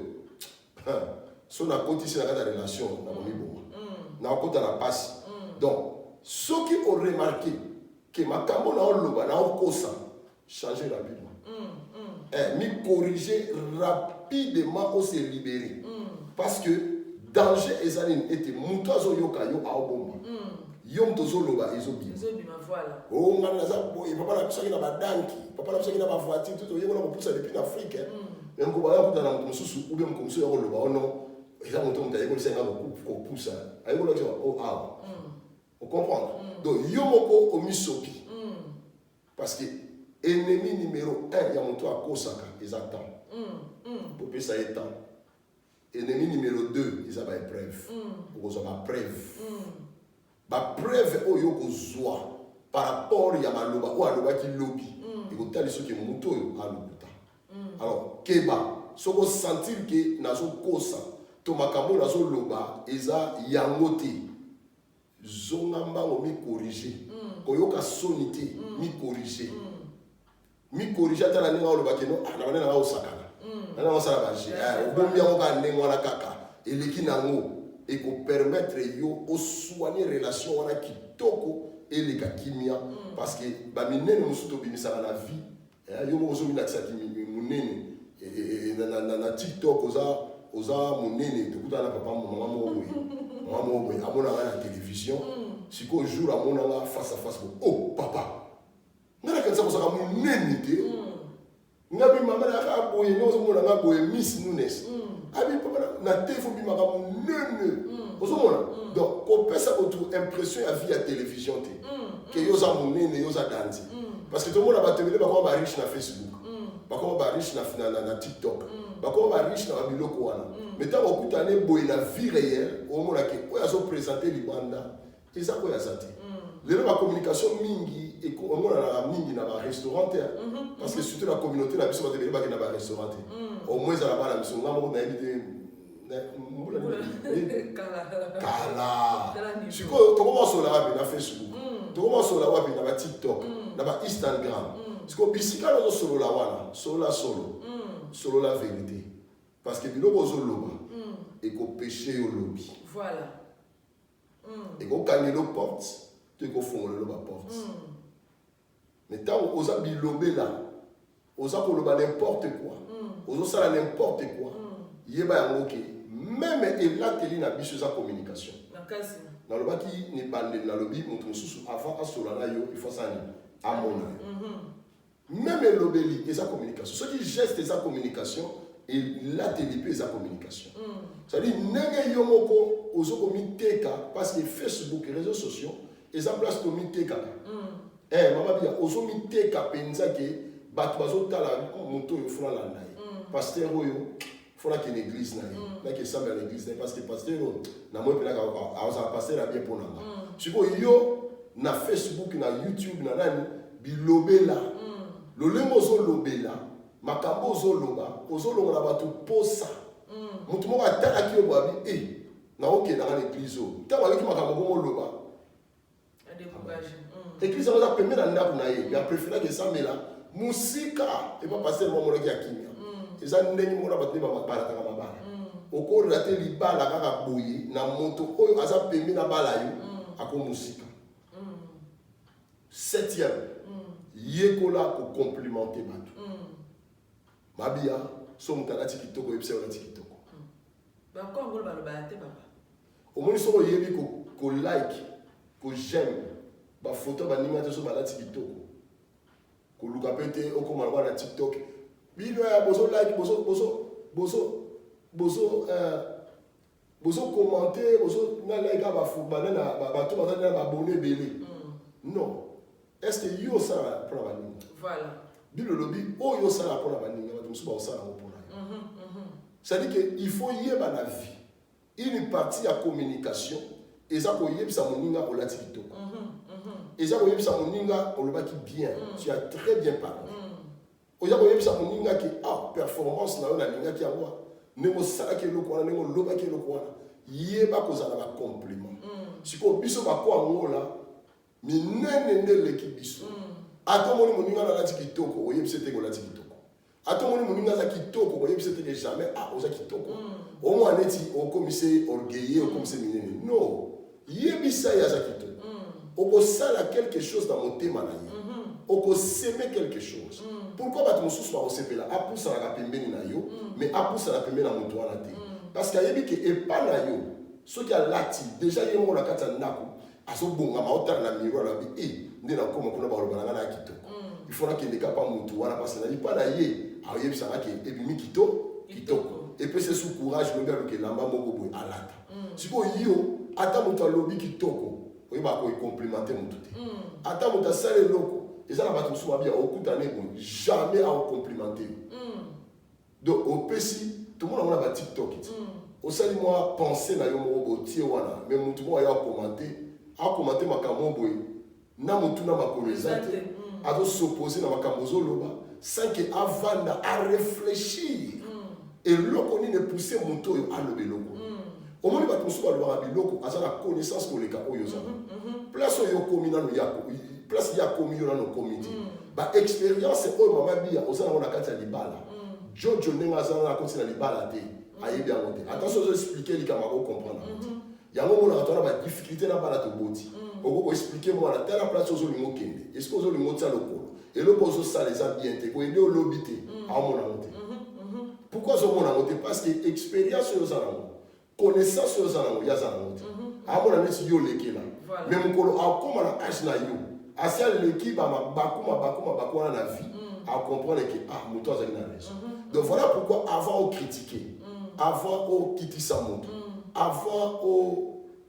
so nakotisi na kati ya relation, nakomiboma, nakokota na pasi. Donc soki oremarke ke makambo na oloba na okosa, changer rapidement, micorriger rapidement, ose libérer, parce que danger eza nini? Ete moto azoyoka yo aobomba yo, moto ozoloba ezobima. Ezobima, voilà. O ngai naza boye, papa na biso aki na badanki, papa na biso aki na bavoiture, tout oyekola kopusa depuis na Afrique. Mais moko baya kuta na moto mosusu ou bien moko mosusu ya koloba ono eza moto ayekolisa nga kopusa, ayekolaki o awa. Ocomprendre? Donc yo moko omisopi, parce que ennemi numéro 1 ya moto akosaka eza temps. Popesa ye temps. Ennemi numéro 2 eza baépreuve. Okozwa bapreuve, bapreuve oyo okozwa par rapport ya maloba oyo alobaki lobi ekotali soki moto oyo alokuta. Alors keba, soki osentir ke nazokosa to makambo oyo nazoloba eza yango te, zonga mbango, micorrige. Koyoka soni te, micorrige, micorrige. Ata na ndenge alobaki no, ah, na bande nanga osakana, na ndenge osala baje, obombi yango kaka ndenge wana, kaka eleki nango, ekopermettre yo osoigne relation wana kitoko, eleka kimia. Parce que baminene mosusu tobimisaka na vie, yo moko ozomilakisaki monene na TikTok, oza monene. Tokutana na papa, mama moko boye. Mama moko boye amona nga na télévision. Sikoyo jour amona nga face à face bo, oh papa, nga nakanisa kozalaka monene te. Nga bi mama nayaka boye, nde ozomona nga boye, Miss Nunes. Abi papa, na te fo bimaka monene. Ozomona, donc kopesa bato impression ya vie ya télévision te ke yo oza monene, yo oza dandy, parce que tomona bato ebele bakoma bariche na Facebook, bakoma bariche na TikTok, bakoma bariche na babiloko wana. Mais ntango okutane boye na vie réelle, omona ke oyo azoprésente libanda eza oyo aza te. Lelo bacommunication mingi emonanaka mingi na barestaurant te, parce que surtout na communauté na biso, bato ebele bakende na barestaurant te. Au moins ezala bana biso, nga moko nayebi te mbula nini. Kala. Kala. Tala niveau. Sikoyo tokoma osola wapi? Na Facebook. Tokoma osola wapi? Na baTikTok, na baInstagram. Sikoyo bisika nazosolola wana, solola solo, solola vérité, parce que biloko ozoloba ekopeshe yo lobi. Ekokangela porte to ekofongolela baporte. Mais ntango oza bilobela, oza koloba n'importe quoi, ozosala n'importe quoi, yeba yango ke même elateli na biso eza communication. Makasi. Nalobaki ni bandeli, nalobi moto mosusu avant asola na yo, il faut asala nini? Amona yo. Même elobeli eza communication. Soki geste eza communication, elateli mpe eza communication. C'est-à-dire ndenge yo moko ozokomiteka, parce que Facebook, réseaux sociaux eza place tomitekaka. Mama Bia, ozomiteka mpenza ke bato bazotala moto oyo, fona landa ye, pasteur oyo, fona kende église na ye, nake esambela na église na ye, parce que pasteur oyo namoi mpenaka azala pasteur ya bien mpo na nga. Sikoyo yo na Facebook, na YouTube, na nani, bilobela, lolenge ozolobela, makambo ozoloba, ozolongola bato posa. Moto moko atalaki yo bwabi e naokendanga na église oyo, ntango ayoki makambo komoloba, Adécouragé. Église yango eza pembe na ndako na ye, ya préféraki esambela mosika epa pasteur moko amonaki ya kimia. Eza ndenge moko na bato nde balataka mabala. Okorate libala kaka boye na moto oyo aza pembe na bala yo ako mosika. Septième, yekola kocomplimenter bato. Mabia, so moto alati kitoko, oyebisa yo alati kitoko. Bakongolo balobaka te, papa. Omoni, soki oyebi kolike, koj'aime bafoto baninga te, so balati kitoko, koluka mpe te okóma lokola na TikTok. Bino ya bozo like, bozo bozo bozo bozo bozo commenter, bozo na like bana na bato baza na babone ebele. Non, est ce que yo osala mpona baninga? Voilà. Bino olobi oyo osala mpona baninga, bato mosusu baosala yango mpona yo. C'est-à-dire que il faut yeba na vie, une partie ya communication eza koyebisa moninga olati kitoko, eza koyebisa moninga olobaki bien, tu as très bien parlé, oza koyebisa moninga ke ah, performance na yo nalingaki yango, ndenge osalaki eloko wana, ndenge olobaki eloko wana. Yeba kozala bacompliment. Sikoyo biso bakoangola minene nde eleki biso. Ata omoni moninga na alati kitoko, oyebisa ete olati kitoko. Ata omoni moninga aza kitoko, oyebisa ete jamais ah, oza kitoko. Omwana neti okomise orgueilleux, okomise minene. Non, yebisa ye aza kitoko. Okosala quelque chose na motema na ye, okosemer quelque chose. Pourquoi bato mosusu bakosepela apusanaka pembeni na yo, mais apusana pembeni na moto wana te? Parce que ayebi ke epa na yo, soki alati déjà, ye moko na kati ya ndako azobongama, otala na miroir, alobi e nde nakoma kuna, baloba na nga na ya kitoko, il faut nakende kapa motu wana, parce na lipa na ye ayebisanga ke ebimi kitoko, epesi esu courage. Lobi aluka elamba moko boye alata. Sikoyo yo, ata moto alobi kitoko, oyeba kocomplimenter motu te. Ata moto asala eloko, eza na bato mosusu babia okutana boye, jamais akocomplimenter yo. Donc opesi, tomona ngo na baTikTok ti osali mwa pensée na yo moko botie wana, mais motu moko aya akomante, akomante makambo boye na motu na makolo eza te, azosopose na makambo ozoloba sans ke avanda arefléchir eloko nini epousse moto oyo aloba eloko. Omoni, bato mosusu balobaka biloko, aza na connaissance koleka oyo oza place oyo okomi nano, ya place ye akomi, yo nano okomi te. Baexpérience oyo mama Bia oza nango na kati ya libala, Jojo ndenge aza nano akoti na libala te, ayebi yango te. Ata so ozoexpliquer likambo, akocomprendre yango te. Yango omonaka twana badifficulté na bana toboti. Okoki koexpliquer mwana, tala place ozolinga okende, est-ce ozolinga otia lokolo, eloko ozosala eza bien te, koyede olobi te, aomona yango te. Pourquoi azomona yango te? Parce que expérience oyo oza nango, Connaissance oyo oza nango, ye aza nango te. Amona neti yo olekela. Mais mokolo akóma na age na yo, asi aleki bamabaku mabaku mabaku wana na vie, acomprendre que ah, moto azali na raison. Donc voilà pourquoi avant ocritiquer, avant okitisa moto, avant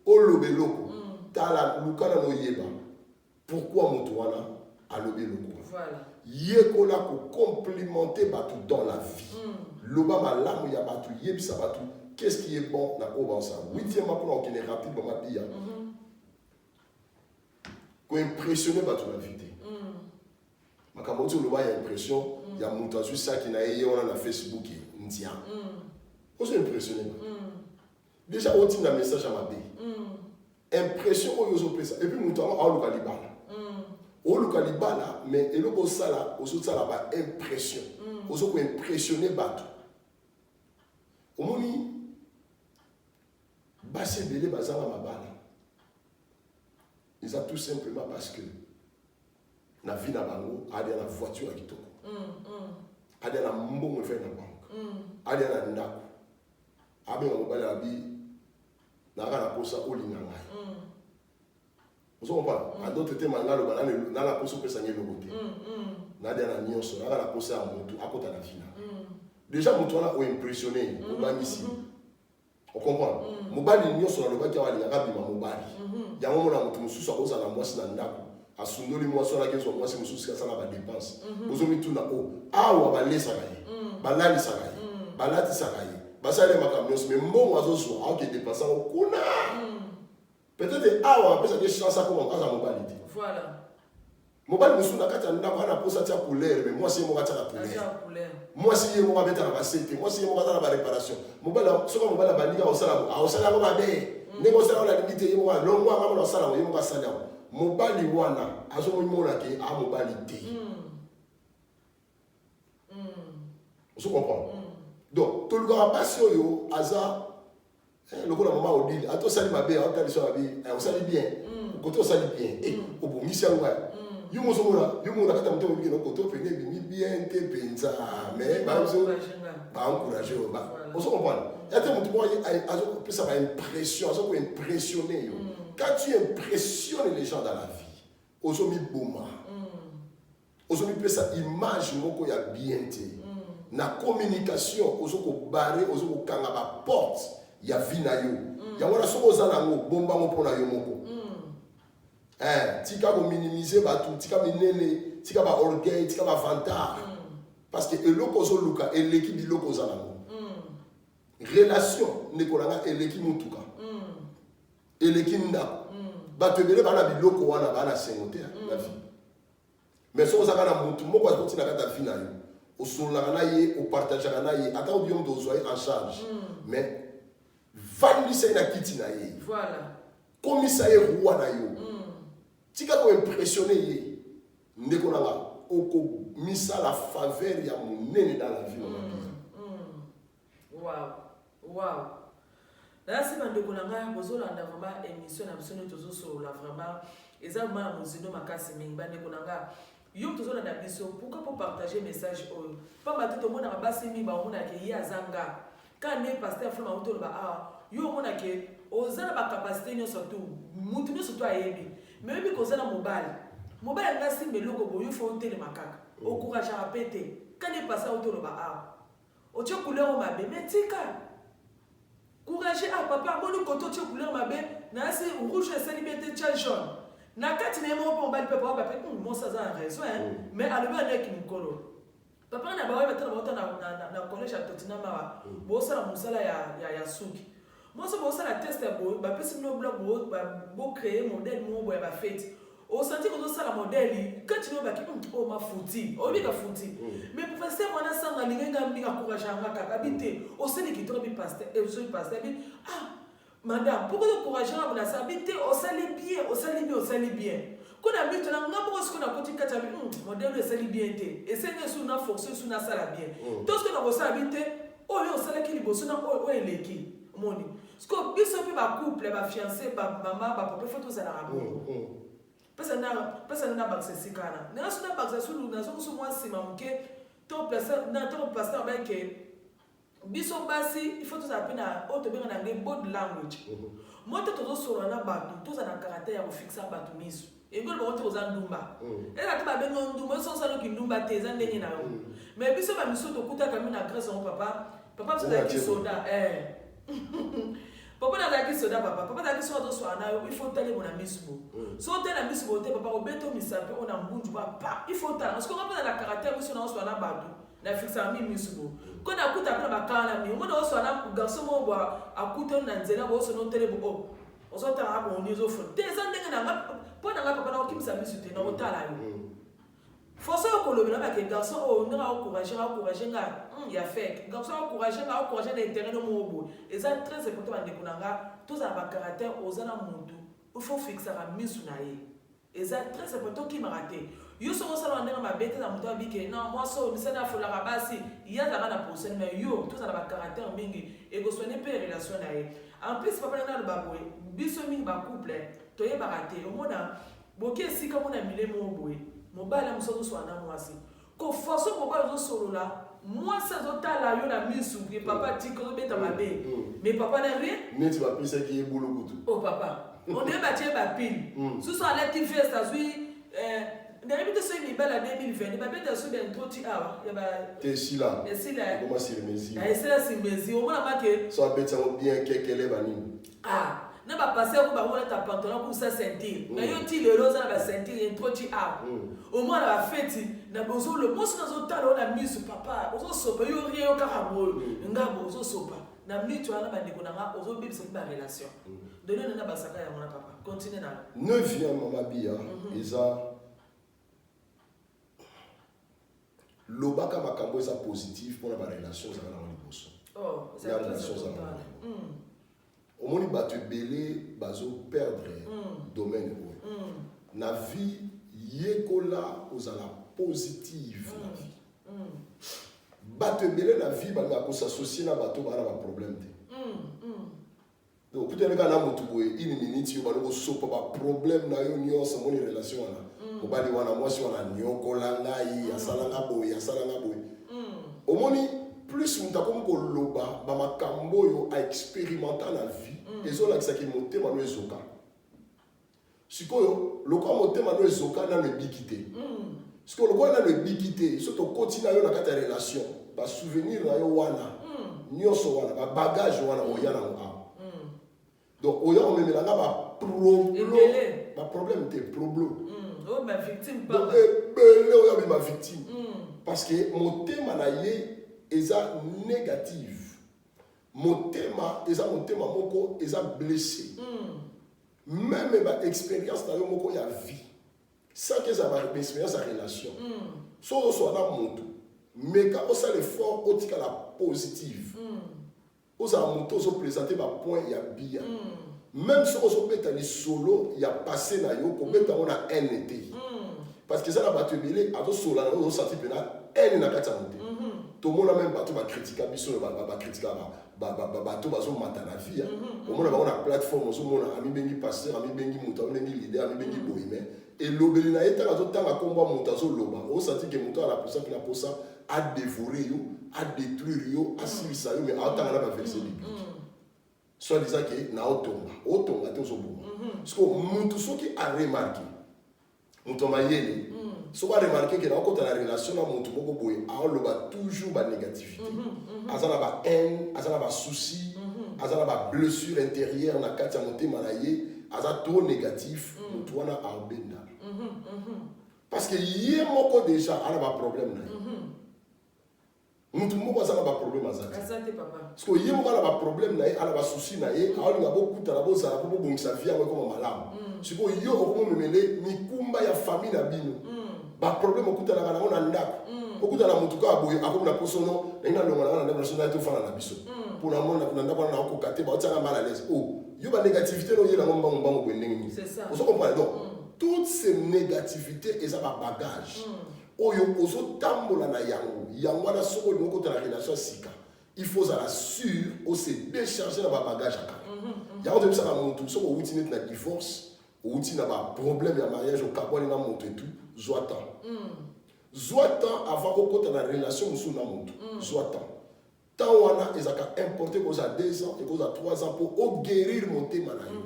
oloba eloko, tala, luka nano oyeba pourquoi moto wana alobi eloko wana. Yekola kocomplimenter bato dans la vie. Loba malamu ya bato, yebisa bato qu'est-ce qui est bon na oyo baosala. Huitièmement, mpona kokende rapide, bamabiya, koimpressionner bato na vie te. Makambo oti oloba ya impression ya moto azwi saki na ye, ye wana na Facebook ndia, ozo impressionner bato. Déjà otinda message ya mabe, impression oyo ozopesa. Et puis moto yango aoluka libala, oluka libala, mais eloko osala, ozosala baimpression, ozokoimpressionner bato. Omoni basi ebele bazanga mabala, eza tout simplement parce que na vie na bango adia na voiture ya kitoko, adia na mbongo efai na banque, adia na ndako, abenga mobali, abi naka na posa olinga ngai. Ozo comprendre? En d'autres termes, nga aloba na na posa opesa ngai eloko te, nadia na nyonso, naka na posa ya motu akota na vie na. Déjà motu wana oimpressionner ye, obangisi. Ocomprendre? Mobali nyonso nalobaki awa alingaka bima mobali. Yango mona motu mosusu akozala na mwasi na ndako, asundoli mwasi wana, akezwa mwasi mosusu, kasala badépenses. Ozomituna o awa balesaka ye, balalisaka ye, balatisaka ye, basali ye makambo nyonso, mais mbongo azozwa aoke dépense yango kuna. Peut-être awa apesaki chance akoma aza mobali te. Mobali mosusu na kati ya ndako ana posa atia couleur, mais mwasi ye moko atiaka couleur, mwasi ye moko abetaka basete, mwasi ye moko aza na baréparation. Mobali, soki mobali abandiki akosala, akosala yango mabe ndenge osala wana, alingi te, ye moko alongwa, anga mona osala yango, ye moko asali yango. Mobali wana azomomona ke a mobali te. Ozo comprendre? Donc tolukaka basi oyo aza lokola mama Odile. Ata osali mabe, aotalisa mabe, osali bien kote, osali bien, obongisi yango. Yo mozomona, yo mona kati ya motema obiki kote opene ebimi bien te mpenza, mais baencourager oyo. Ozo comprendre? Ya te motu moko azopesa baimpression, aza koimpressionner yo. Quand tu impressionnes les gens dans la vie, ozomiboma, ozomipesa image moko ya bien te. Na communication ozokobarrer, ozokokanga baporte ya vie na yo. Yango wana soki oza nango, bombango mpo na yo moko. Tika kominimiser bato, tika minene, tika baorgueil, tika bavantard, parce que eloko ozoluka eleki biloko oza nango. Relation, ndeko na nga, eleki motuka, eleki ndako. Bato ebele baa na biloko wana, baa na sengo te na vie. Mais soki ozaka na motu moko akoti na kati ya vie na yo, osololaka na ye, opartageaka na ye, ata obi yo moto ozwa ye en charge, mais vandisa ye na kiti na ye. Komisa ye roi na yo. Tika koimpressionner ye. Ndeko na nga, okomisala faveur ya monene dans la vie na vie. Wow, nayasi bandeko na ngai, bozolanda vraiment émission na biso nde tozosolola. Vraiment eza vraiment ya mozindo makasi mingi. Bandeko na ngai, yo tozolanda biso, pourquoi po partager message oyo? Pamba te tomonaka basi mingi baomonaka ye aza nga ka nde pasteur Flom auti oloba awa. Yo omonake oza na bacapacité nyonso tu, mutu nyonso to ayebi, mais oyebi koza na mobali, mobali anga asimba eloko boye, yo faut otelema kaka, ocourageaka mpe te. Ka nde pasteur auti oloba awa, otie couleur oyo mabe, mais tika courage. Ah papa, amoni kote otie couleur mabe, nayasi rouge esali bien te, tia jaune. Na kati na ye moko mpe mobali mpe papa mpe mwasi aza na raison, mais alobi aneki mokolo papa na baoyeba te na bauta na collège ya Tottenham awa, bosala mosala ya suki. Mwasi bosala test ya boye, bapesi bino bloc, bocréer modèle moko boye ya bafeti. Osanti kozosala modèle kati no baki oyo mafuti, oyebi kafuti. Mais professeur wana sanga alingi nga mingi, encourage yanga kaka, abi te osali kitoko, abi pasteur, ozoi pasteur, abi ah madame, pourquoi encourage nga bona? Abi te osali bien, osali bien, osali bien. Ko na mito na nga moko sikoyo nakoti kati, abi modèle oyo esali bien te, esengi esu na force, esu nasala bien to sikoyo nakosala bi te oyo osalaki liboso na oyo oyo eleki. Omoni sikoyo biso mpe bacouple, bafiancé, bamama, bapapa, faut tozalaka bongo. Pesa na bakisa esika wana ndenge so na bakisa sulu nazongiso mwa nsima moke to pasteur bayeke. Biso basi il faut tozala mpe na oyo tobenga na anglais body language. Moi te tozosolola na bato, tozala na caractère ya kofixa bato miso. Elingi koloba ngo te oza ndumba. Ezala te babengi yo ndumba, yo soki osali oki ndumba te, eza ndenge na yo. Mais biso ba misusu tokutaka mi na Grèce yango papa, papa biso azalaki soda, eh. Papa nazalaki soda papa, papa azalaki soki azoswala na yo, il faut otale bo na misu bo. Soki otali na misu bo te papa, obeta yo misapi oyo na mbunju ba pa, il faut otala. Parce que nga mpe na caractère biso na oswala na bato, na fixaka mi misu bo. Ko na kuta pe na ba kala na mi, omona oswala na garçon moko bo akuta yo na nzela bo oswala otele bo oh. Ozotala nga boni ozo te eza ndenge na nga po na nga papa na okimisa misu te na kotala yo. Façon ya kolobela ba ke garçon oyo ndenge a encourager nga encourager nga ya fake garçon a encourager nga encourager na intérêt no moko boye eza très important ba ndeko na nga tozala ba caractère oza na mutu il faut fixaka misu na ye eza très important tokimaka te yo soki osala na ndenge mabe te na moto abike non mwasi oyo misala afolaka basi ye azalaka na position mais yo tozala ba caractère mingi ekosoigne mpe relation na ye en plus papa na naloba boye biso mingi ba couple toyebaka te omona Boke esika moko na milieu moko boye, mobali na mosusu azosolola na mwasi. Ko façon mobali ozosolola, mwasi azotala yo na misu que papa tika ozobeta mabe. Mais papa na rien. Neti bapesaki ye bulukutu. Oh papa, on dirait batie ye ba pile. Susu alati veste azui eh, nayebi te soki mibali ya 2022 babeta soki ba intro ti awa ya ba Te esila. Esila. Ekoma sur mesure. Ah, esila sur mesure. Omona make. So abeti yango bien kekele ba nini. Ah, na ba pasteur ko bango lata pantalon comme ça ceinture. Na yo ti lelo oza na ba ceinture intro ti awa. Omona ba feti na bozolo mosi nazo tala na misu papa ozo sopa yo rien yo kaka boyo. Ngabo ozo sopa. Na mitu wana ba ndeko na nga ozo bebisa ba relation. Donne na basaka yango na papa. Continue na. Neuvième mama Biya eza lobaka makambo eza positif mpona ba relation ozalaka nango liboso. Oh, Ya relation ozalaka nango. Omoni bato ebele bazo perdre domaine oyo. Na vie yekola kozala positive na vie. Bato ebele na vie balingaka kosassocie na bato baa na ba problème te. Donc okutani kaka na motu boye une minute yo bandi kosopa ba problème na yo nyonso, omoni relation wana mobali wana mwasi wana anyokola ngai asala nga boye asala nga boye. Omoni plus moto akomi koloba ba makambo oyo a experimenta na vie ezolakisaki motema no ezoka. Sikoyo lokola motema no ezoka nano ebiki te. Sikoyo lokola nano ebiki te, so tokoti na yo na kati ya relation, ba souvenir na yo wana nyonso wana ba bagage wana oya nango awa. Donc oya omemela nga ba problème, ba problème te, problème. Oh, ba victime Donc ebele oyo abima victime. Parce que motema na ye eza négative. Motema eza motema moko eza blessé. Même ba expérience na yo moko ya vie. Sans que eza ba expérience ya relation. So ozoswa na moto, meka osala effort otikala positive. Ozala moto ozo présenter ba point ya bien. Même soki ozobeta lisolo ya passé na yo, kobeta yango na haine te. Parce que eza na bato ebele azosola na yo ozosanti mpena haine na kati ya motema. Tomona même bato bakritika biso, bakritika bato bazomata na vie. Omona bango na plateforme, ozomona amibengi pasteur, amibengi moto, amibengi leader, amibengi boye, mais elobeli na ye ntango azotanga nkombo ya moto azoloba, osanti ke moto ala posa mpena posa adévorer yo, adétruire yo, asilisa yo, mais aotanga na baverset biblique. Soit disant ke na otonga, otonga te, ozoboma. Parce que moto soki aremarke, moto ya mayele soki aremarke ke naokota na relation na moto moko boye aoloba toujours banégativité, aza na ba haine, aza na basouci, aza na bablessure intérieure na kati ya motema na ye, aza trop négatif, moto wana aobenda parce que ye moko déjà ana baproblème na ye. Moto moko aza na baproblème aza te. Aza te papa. Parce que ye moko ana baproblème na ye, ana basusi na ye, aolinga bokutana bozala mpo bobongisa vie yango ekoma malamu. Sikoyo yo okomomemele mikumba ya famille na bino, baproblème okutanaka nango na ndako, okutana motu kaka boye akomi na posono ndenge nalonga nanga na ndako na biso, naye tofanda na biso mpo namona na ndako wana naokoka te, baotianga mal à l'aise. O yo banégativité no oyela yango mbango mbango boye ndenge nini? C'est ça. Ozo comprendre? Donc toutes ces négativités eza babagage oyo ozotambola na yango. Yango wana soki olingi okota na relation ya sika, il faut ozala sûr ose décharger na babagage ya kala. Yango toyebisaka motu, soki owuti neti na divorce, owuti na baproblème ya mariage, okabwani na moto etu, zwa temps, zwa temps avant okota na relation mosusu na motu, zwa temps. Temps wana ezalaka importe, ekozala 2 ans, ekozala 3 ans, mpo oguérir motema na yo,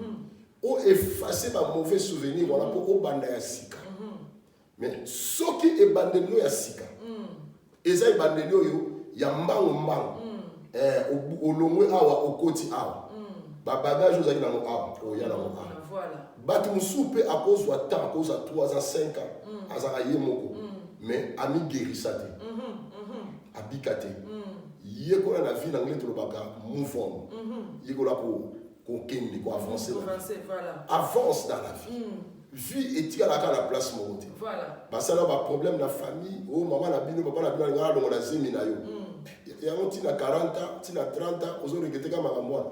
oefface bamauvais souvenir wana mpo obanda ya sika. Mais soki ebandeli no ya sika eza ebandeli oyo ya mbangu mbangu, olongwe awa, okoti awa, babagage ozalaki nango awa, oya nango awa. Bato mosusu mpe akozwa temps, akozwa 3 ans, 5 ans, azalaka ye moko, mais amiguérisa te, abika te. Yekola na vie na anglais tolobaka "move on". Yekola kokende, koavance. Avance dans la vie. Vie etikalaka na place moko te. Basala baproblème na famille oyo, mama na bino, papa na bino alingaka alongola zemi na yo. Yango ntina 40 ans, ntina 30 ans, ozoregretter kaka makambo wana.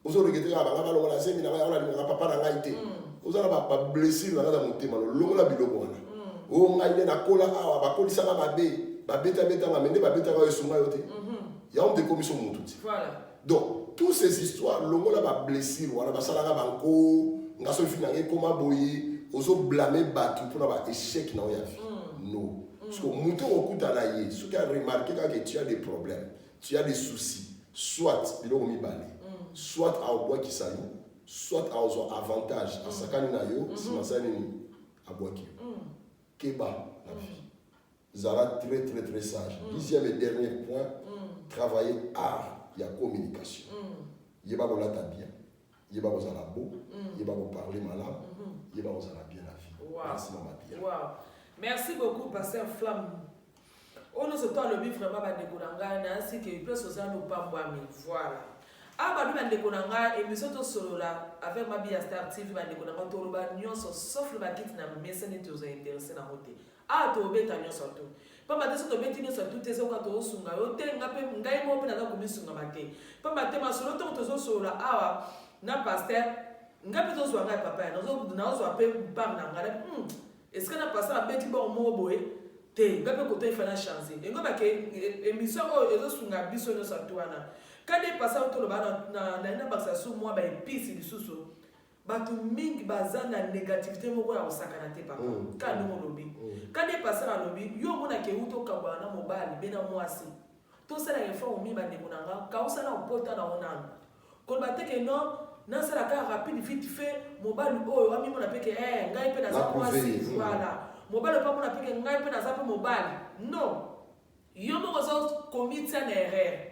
Ozoregretter kaka banga balongola zemi na ngai, yango nalingaka papa na ngai te. Oza na bablessure na kati ya motema. Longola biloko wana. Oyo ngai nde nakola awa, bakolisaka mabe, babetabetanga, me nde babetaka oyo esunga yo te. Yango nde ekomiso motu ti. Donc toutes ces histoires, longola bablessure wana. Basalaka banko nga soki fi nanga ekóma boye, ozoblâmer bato mpona baéchec na oyo ya vie. Non, parce que moto okokutana ye, soki aremarquer kaka tu as des problèmes, tu as des soucis, soit biloko mibale: soit aobwakisa yo, soit aozwa avantage, asakani na yo, nsima asali nini? Abwaki yo. Keba na vie, zala très très très sage. Dixième et dernier point, travailler art ya communication. Yeba kolata bien, yeba kozala beau, yeba koparler malamu, yeba kozala bien na vie. Merci, mama Bia. Wow. Merci beaucoup, pasteur Flamme. Oyo nyonso to alobi, vraiment bandeko na ngai, nayasi ke place oza nopambwami. Voilà, awa babi bandeko na ngai, émission Tosolola avec Mabi ya Star TV. Bandeko na ngai, toloba nyonso sauf le bakiti na mesa neti oza intéressé nango te. Awa tobeta nyonso to, pamba te so tobeti nyonso tu te, soka tozosunga yo te. Nga mpe, ngai moko mpe naza komisungama te, pamba te masolo ntongo tozosolola awa na pasteur, ngai mpe tozwa ngai papa ya nazozwa mpe part na ngai. Esika na pasteur abeti bongo moko boye te, ngai mpe koto efa na change engo bake. Émission oyo ezosunga biso nyonso atu wana. Kande pasteur toloba na bakisa su mwa baépices lisusu. Bato mingi baza na négativité moko ya kosakana te, papa. Ka ndenge olobi, ka nde pasteur alobi, yo omonaka euti okabwana na mobali be na mwasi, tosala effort omi. Bandeko na nga, kaosala opota na yo nanu, koloba te ke non, nasala kaka rapide, vite fait. Mobali oyo amimona mpe ke ngai mpe naza mwasi. Voilà, mobali oyo mpe amona mpe ke ngai mpe naza mpe mobali. Non, yo moko oza komitia na erreur.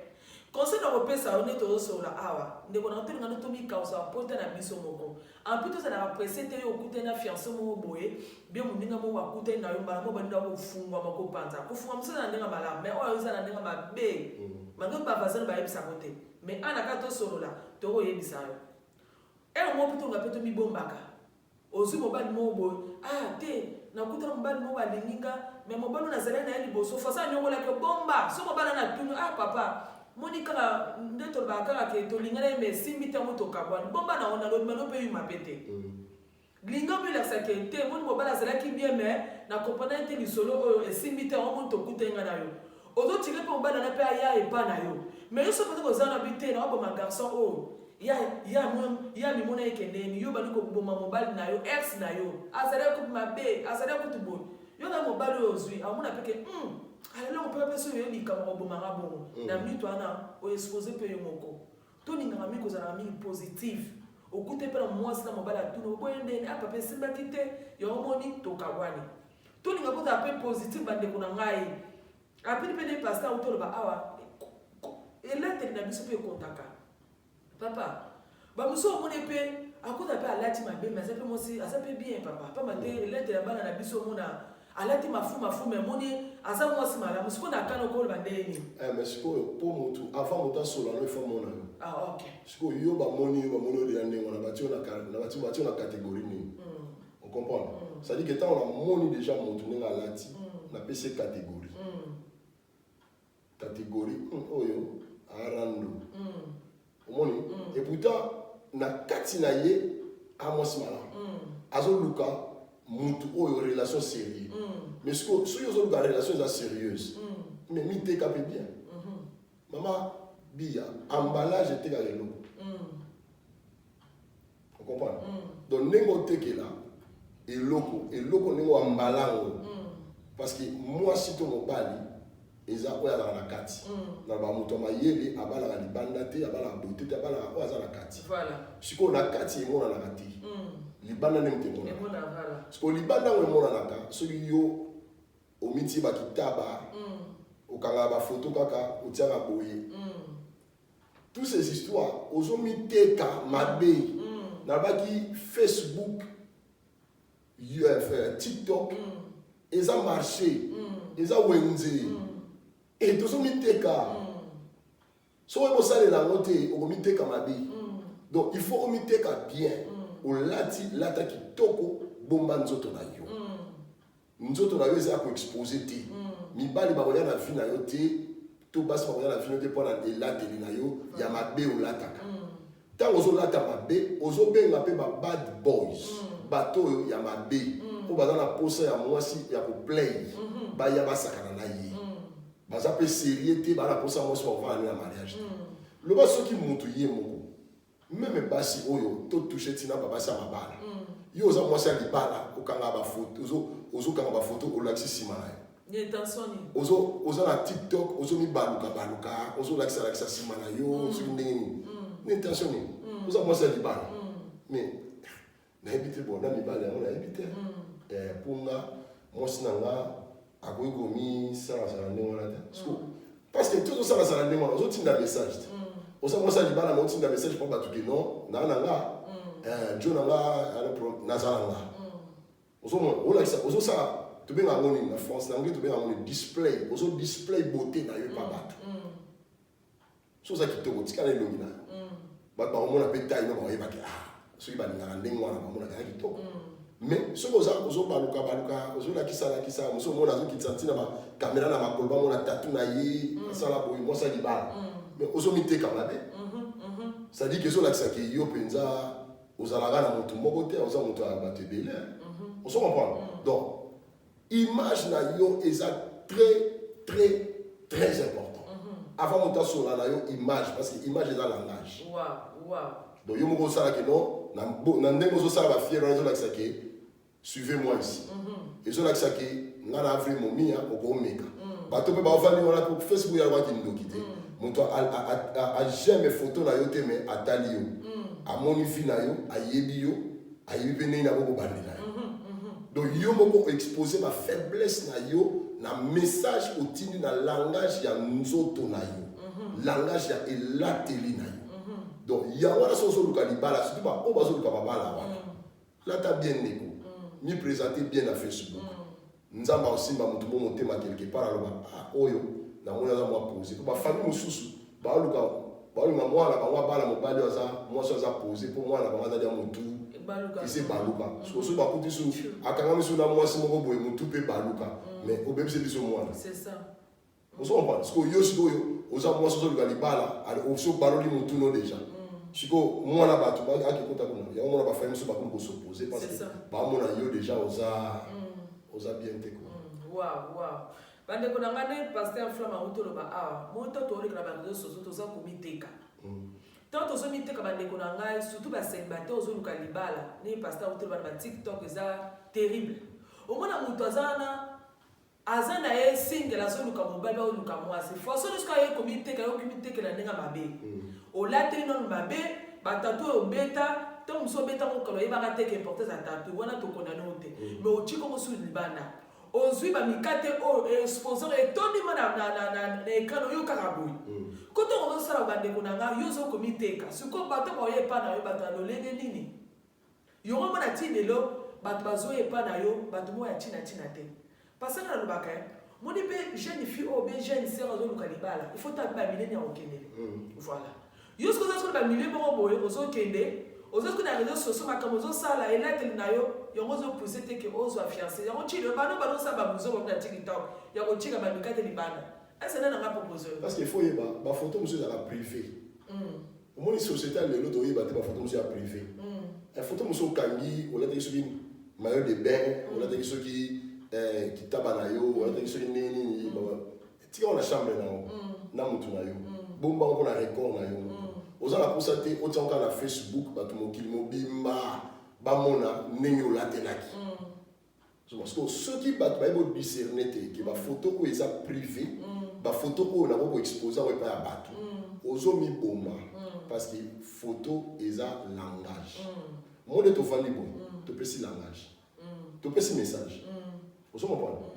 Conseil na kopesa yo nde tozosolola awa, ndeko na tolinga nde tomikausa bapota na biso moko. En plus, tozalaka pressé te. Yo okutani na fiancé moko boye bien, moninga moko akutani na yo, mbala moko baninga kofungwama, kopanza, kofungwa mosusu na ndenge malamu, mais oyo eza na ndenge mabe, malgré bavasano bayebisako te. Mais ana kaka tosolola, tokoyebisa yo ere moko mpe tonga mpe tomibombaka. Ozwi mobali moko boye, ah te, nakutana mobali moko alingi nga, mais mobali oyo nazalaki na ye liboso façon anyongolaki. Obomba so mobali ana tuni: "Ah papa, moni kaka nde tolobaka kaka ke tolingana ye, mais esimbi ntango tokabwani." Bomba na ona lobima no mpe yuma mpe te. Linga omilakisaka te: "Moni, mobali azalaki bien, mais na comprendre te lisolo oyo esimbi te. Yango moni tokute nga na yo." Ozotika mpe mobali wana mpe aya epa na yo, mais yo so peut-être oza na bi te na oboma garçon oyo ya mimona ekendeni. Yo bali koboma mobali na yo, ex na yo azalaki kutu mabe, azalaki kutu boye. Yo na mobali oyo ozwi, amona mpe ke alelongo mpe mpe soki oyebi likambo kobomanga bongo na minute wana, oexpose mpe yo moko. Tolingaka mingi kozalaka mingi positive. Okute mpe na mwasi na mobali, atuna boye ndeni: "Ah papa, esimbaki te, yango moni tokabwani." Tolinga kozala mpe positive, bandeko na ngai. Apili mpe nde pasteur auti oloba awa, elateli na biso mpe ekontaka, papa. Bamosusu omoni mpe akota mpe alati mabe, mais aza mpe mwasi, aza mpe bien, papa. Pamba te elateli ya bana na biso, omona alati mafu mafu, mais omoni aza mwasi malamu. Sikoyo na kana okoloba ndenge nini? Mais sikoyo, mpo motu, avant moto asola no, ifo amona yo. Ah, ok. Sikoyo yo bamoni yo, bamoni yo deya ndenge wana, batie yo na catégorie nini? Ocomprendre? C'est-à-dire que ntango namoni déjà motu ndenge alati, napesi ye catégorie. Catégorie oyo arando, omoni. Et pourtant na kati na ye amwasi malamu, azoluka mutu oyo relation sérieux. Mais sikoyo soki ozoluka relation eza sérieuse, mais miteka mpe bien. Mama Biya, emballage etekaka eloko, ocomprendre? Donc ndenge otekela eloko, eloko ndenge oambala yango, parce que mwasi to mobali Eza oyo azalaka na kati. Na ba moto ya mayele abalaka libanda te, abalaka beauté te, abalaka oyo aza na kati. Sikoyo na kati emonanaka te, libanda nde moto emonanaka. Emona, voilà. Sikoyo libanda yango emonanaka soki yo omitie bakitaba, okangaka bafoto kaka, otiaka boye, toutes ces histoires, ozomiteka mabe. Nalobaki Facebook, UF, TikTok eza marché, eza wenze e tozomiteka. Soki oyebi osalela yango te, okomiteka mabe. Donc il faut omiteka bien. Olati, lata kitoko, bomba nzoto na yo. Nzoto na yo eza ya koexposer te. Mibali bakoya na vie na yo te, to basi bakoya na vie na yo te mpona elateli na yo ya mabe olataka. Ntango ozolata mabe, ozobenga mpe ba bad boys, bato oyo ya mabe mpo baza na posa ya mwasi ya koplay, baya basakana na ye. Baza mpe sérieux te, baa na posa ya mwasi bakovanda na mariage te. Loba soki motu ye moko, même basi oyo totouche ntina babasi ya mabala, yo oza mwasi ya libala, okanga bafoto, ozokanga bafoto, olakisi nsima na yo. Ni intention nini? Oza na TikTok, ozomibaluka baluka, ozolakisa-lakisa nsima na yo, soki ndenge nini, ni intention nini? Oza mwasi ya libala, mais nayebi te. Bon, na mibali yango nayebi te. Mpo nga, mwasi na nga akoki komisalasala ndenge wana te. Parce que tozosalasala ndenge wana, ozotinda message te. Oza mwasi ya libala, ma otinda message mpo bato ke non, naa na nga jo na nga, naza na nga. Ozomona, olakisa, ozosala, tobenga yango nini na France, na anglais tobenga yango nini? Display. Ozo display beauté na yo epa bato. So oza kitoko, tikala elongi na yo, bato bakomona mpe taille no, bakoyebaki ah, soki balingaka ndenge wana, bamonaka ya kitoko. Mais soki oza ozobaluka baluka, ozolakisa-lakisa, mosu omona azokitisa ntina bakamera na makolo, bamona tattoo na ye, asala boye, mwasi ya libala, mais ozomiteka mabe. C'est-à-dire ke ezolakisaka yo mpenza ozalaka na motu moko te, oza moto ya bato ebele. Ozo comprendre? Donc image na yo eza très très très important. Avant moto asola na yo, image, parce que image eza langage. Donc yo moko osalaki non na ndenge ozosala bafiere wana, ezolakisa ke suivez moi ici, ezolakisa ke nga na avri momia okomeka. Bato mpe baofandi wana po Facebook yakwaki ndoki te. Moto ajeme photo na yo te, mais atali yo, amoni vie na yo, ayebi yo, ayebi mpe ndenge nako kobandela yo. Donc yo moko oexpose bafaiblesse na yo na message otindi na langage ya nzoto na yo, langage ya elateli na yo. Donc yango wana, so ozoluka libala, surtout baoyo bazoluka babala wana, lata bien ndeko, mi présente bien na Facebook. Nzambe aosimba motu mo motema quelque part, aloba ah, oyo namoni aza mwa posé. Po bafamille mosusu baoluka, baolinga mwana bango abala mobali oyo aza mwasi oyo aza posé, mpo mwana bango azali ya motu ese baluka. Soki bakuti su akangami su na mwasi moko boye, motu mpe baluka, mais obebisi biso mwana. C'est ça. Ozo comprendre? Sikoyo yo, sikoyo oza mwasi, ozoluka libala, osi obaloli motu no déjà. Sikoyo mwana bato akekota kuna, yango mona bafamille mosusu bakomi kos'opposer parce que baomona yo déjà oza bien te quoi. Wow. Bandeko na ngai, nde pasteur Flamme auti oloba awa, moi to tooleka na baréseaux sociaux, toza komiteka. Ntango tozomiteka, bandeko na ngai, surtout bacélibataire, ozoluka libala, ndenge pasteur auti oloba, na baTikTok eza terrible. Omona moto aza wana, aza na ye single, azoluka mobali, aoluka mwasi. Façon nyonso kaka ye komiteka, yo komitekela ndenge mabe, olateli nano mabe, batattoo oyo obeta, ntango mosusu obeta mokolo, oyebaka te ke importance ya tattoo wana, tokondane o te. Mais otie kongo susu libanda, ozwi bamikate oyo exposant etondima na écran, oyo kaka boye koto ozosala. Bandeko na ngai, yo ozokomiteka. Sikoyo bato baoya epa na yo, bato ya lolenge nini? Yongo mona ti lelo bato bazoya epa na yo, bato moko ya ntina ntina te. Parce que nalobaka, moni mpe jeune fille oyo be jeune sœur azoluka libala, il faut tabi bamilieu ya kokendele. Voilà, yo soki oza soki bamilieu moko boye ozokende, oza soki na réseaux sociaux, makambo ozosala, elateli na yo, yango ozopousse te ke ozwa fiancé. Yango ti lelo bano bazosala babuzo bango na TikTok ya kotika bamikate libanda. Ese nde nanga propose oyo? Parce que faut oyeba, bafoto mosusu ezalaka privé. Omoni société ya lelo, toyeba te, bafoto mosusu ya privé. Foto mosusu okangi, olataki soki maillot de bain, olataki soki kitaba na yo, olataki soki ndenge nini, tika ngo na chambre na yo na motu na yo, bombango mpona record na yo. Oza na mposa te otiango kaka na Facebook, bato mokili mobimba bamona ndenge olatelaki. Parce que soki bato bayebi odiscerne te ke bafoto oyo eza privé. Bafoto oyo nakoki koexpose yango epai ya bato, ozomiboma, parce que photo eza langage. Mo nde tovandi boye, topesi langage, topesi message. Ozo comprendre?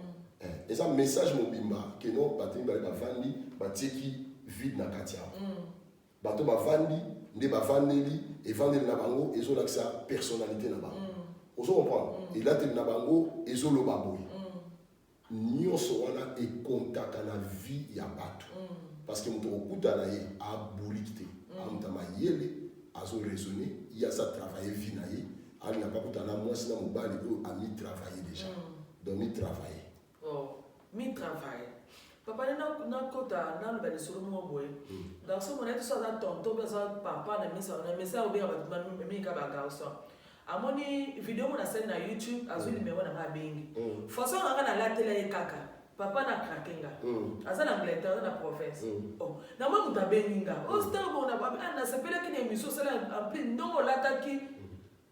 Eza message mobimba keno bato mibale bavandi, batieki vide na kati awa. Bato bavandi nde bavandeli, evandeli na bango ezolakisa personnalité na bango. Ozo comprendre? Elateli na bango ezoloba boye. Nyonso wana ekontaka na vie ya bato, parce que moto kokuta na ye abuliki te, amuta mayele, azoraisonne, ye aza travaille vie na ye. Alingaka akuta na mwasi na mobali oyo amitravaille déjà, donc mitravaille. Oh, mitravaille. Papa, nde nakota, naloba lisolo moko boye. Garçon mona ye so aza tonton mpe aza papa na misa na mesa, obenga bato mingi ka bagarçon. Amoni video mo nasali na YouTube, azwi numero na nga, abengi. Façon na nga nalatela ye kaka, papa na krake nga. Aza na Angleterre, aza na province. Oh, namoni moto abengi nga: "O star bon, nasepelaki na émission osala, en plus ndongo olataki."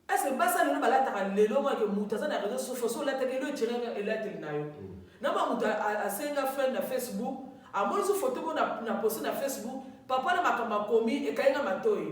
Ese basa lelo balataka lelo make moto aza na réseau sociaux, so olataki elo etiraka elateli na yo. Na ba moto asenga friend na Facebook, amoni so photo mo na poste na Facebook. Papa, na makambo akomi ekangi nga matoi.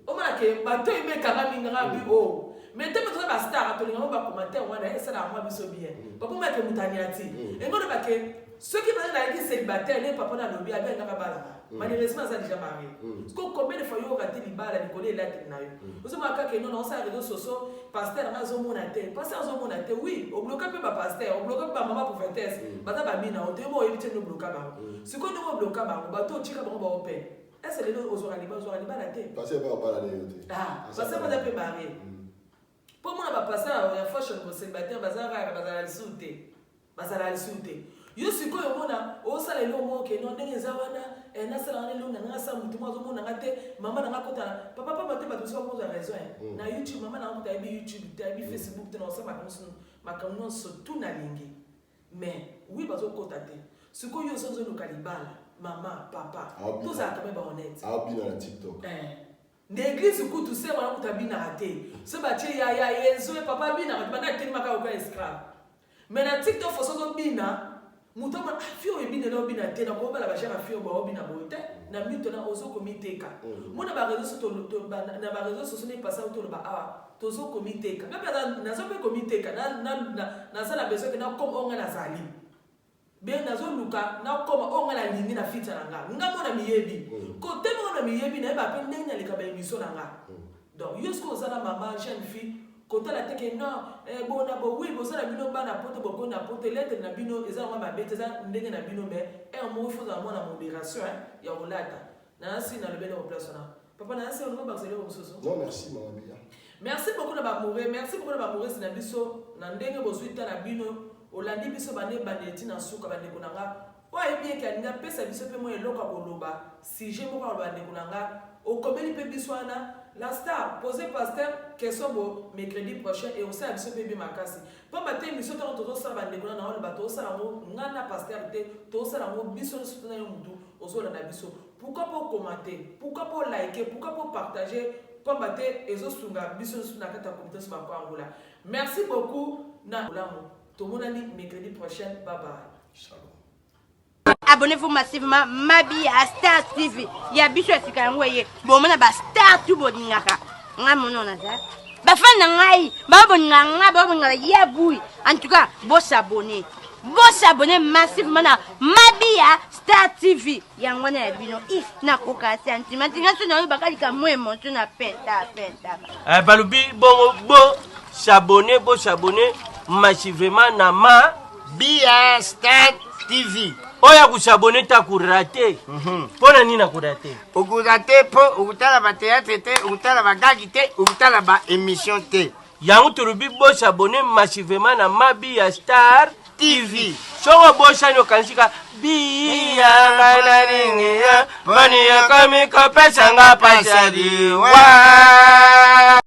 Omona ke matoi mpe ekangami nganga bi o. Mais ntango toza bastar, tolinga mo bacommentaire wana esalaka mwa biso bien. Papa, omona ke moto aniati engo oloba ke soki baza nayaki célibataire nde papa na alobi abengaka balaka. Malheureusement aza déjà marié. Parce que combien de fois yoka te libala likolo elateli na yo? Ozomona kaka eno na osala réseau sociaux, pasteur nanga azomona te, pasteur azomona te. Oui, obloka mpe bapasteur, obloka mpe bamama prophétesse, baza bamina o te. Yo mo oyebi te nde obloka bango. Sikoyo ndenge obloka bango, bato otika bango baopene ese lelo ozwaka libala, ozwaka libala te. Pasteur mpe akobala na yo te. Ah, pasteur baza mpe marié. Mpo mona bapasteur ya fashion bo célibataire baza kaka, bazala lisusu te, bazala lisusu te. Yo sikoyo omona osala eloko moko ke no ndenge eza wana, nasala wana eloko na nga, asala motu moko azomona nga te. Mama na nga kota papa pamba te, bato mosusu bakozwa raison na YouTube. Mama na nga kuta ayebi YouTube te, ayebi Facebook te. Na osala makambo nyonso tu nalingi, mais oui, bazokota te. Sikoyo yo ozoluka libala, mama, papa, tozalaka mpe bahonnête. Aobina na TikTok. Na église kutu se wana kutu abinaka te. So batie ya ya Yezu, papa abinaka te, banda atelemaka oka esclave. Mais na TikTok, façon ozobina, moto amona: "Ah, fille oyo ebinela, obina te." Nakobala bajare fille oyo baobina boye te na mito na ozokomiteka. Mona baréseau, na baréseau sociaux nde pasa toloba awa, tozokomiteka. Nga mpe nazo mpe komiteka, naza na besoin ke nakoma oyo nga nazali be, nazoluka nakoma oyo nga nalingi na fita na nga. Nga mo na miyebi kote moko na miyebi, nayeba mpe ndenge naleka baémission na nga. Donc yo soki oza na mama jeune fille, kotala te ke non, bona bo wi boza na bino bana poto, bokoni na poto, lettre na bino eza yango mabe te, eza ndenge na bino. Mais heure moko ifo ozala mwana modération ya kolata. Nayasi nalobeli yango place wana. Papa, nayasi oloba bakisa eloko mosusu? Non, merci, mama Bia. Merci beaucoup na bamoure, merci beaucoup na bamourese na biso na ndenge bozwi ta na bino, olandi biso bande ebandeli ntina suka. Bandeko na nga oyo ayebi eke alingi apesa biso mpe mwa eloko ya koloba, sujet moko ya koloba, bandeko na nga, okomeli mpe biso wana: "La star, pose pasteur question bo mercredi prochain." E osala biso mpe bien makasi, pamba te émission ntango tozosala, bandeko na oloba, tozosala yango nga na pasteur te, tozosala yango biso nyonso. Tona yo mutu ozolanda biso, pourquoi pas commenter, pourquoi pas liker, pourquoi pas partager? Pamba te ezosunga biso nyonso na kati ya comité nyonso bakoangola. Merci beaucoup na olamu, tomonani mercredi prochain. Bye bye. Shalom. Abonnez-vous massivement, Mabi à Star TV ya biso ya sika. Yango eye bomona bastar tu bolingaka ngai, mono naza bafani na ngai, bao bolingaka ngai, bao bolingaka ya bui. En tout cas, bosabonner, bosabonner massivement na Mabi ya Star TV. Yango wana ya bino. I nakoka sentiment tinga so nayobaka likambo émotion na penta penta. Balobi bongo bo s'abonner, bo s'abonner massivement na ma Bia Star TV. Oyo akosabone te akorater. Mpo na nini akorater? Okorater mpo okotala bathéâtre te, okotala bagagi te, okotala baémission te. Yango tolobi bosabone massivement na Mabi ya Star TV. Soki obosani, okanisi ka biyanga nalingi ya boni, ekomi kopesanga pasali wa.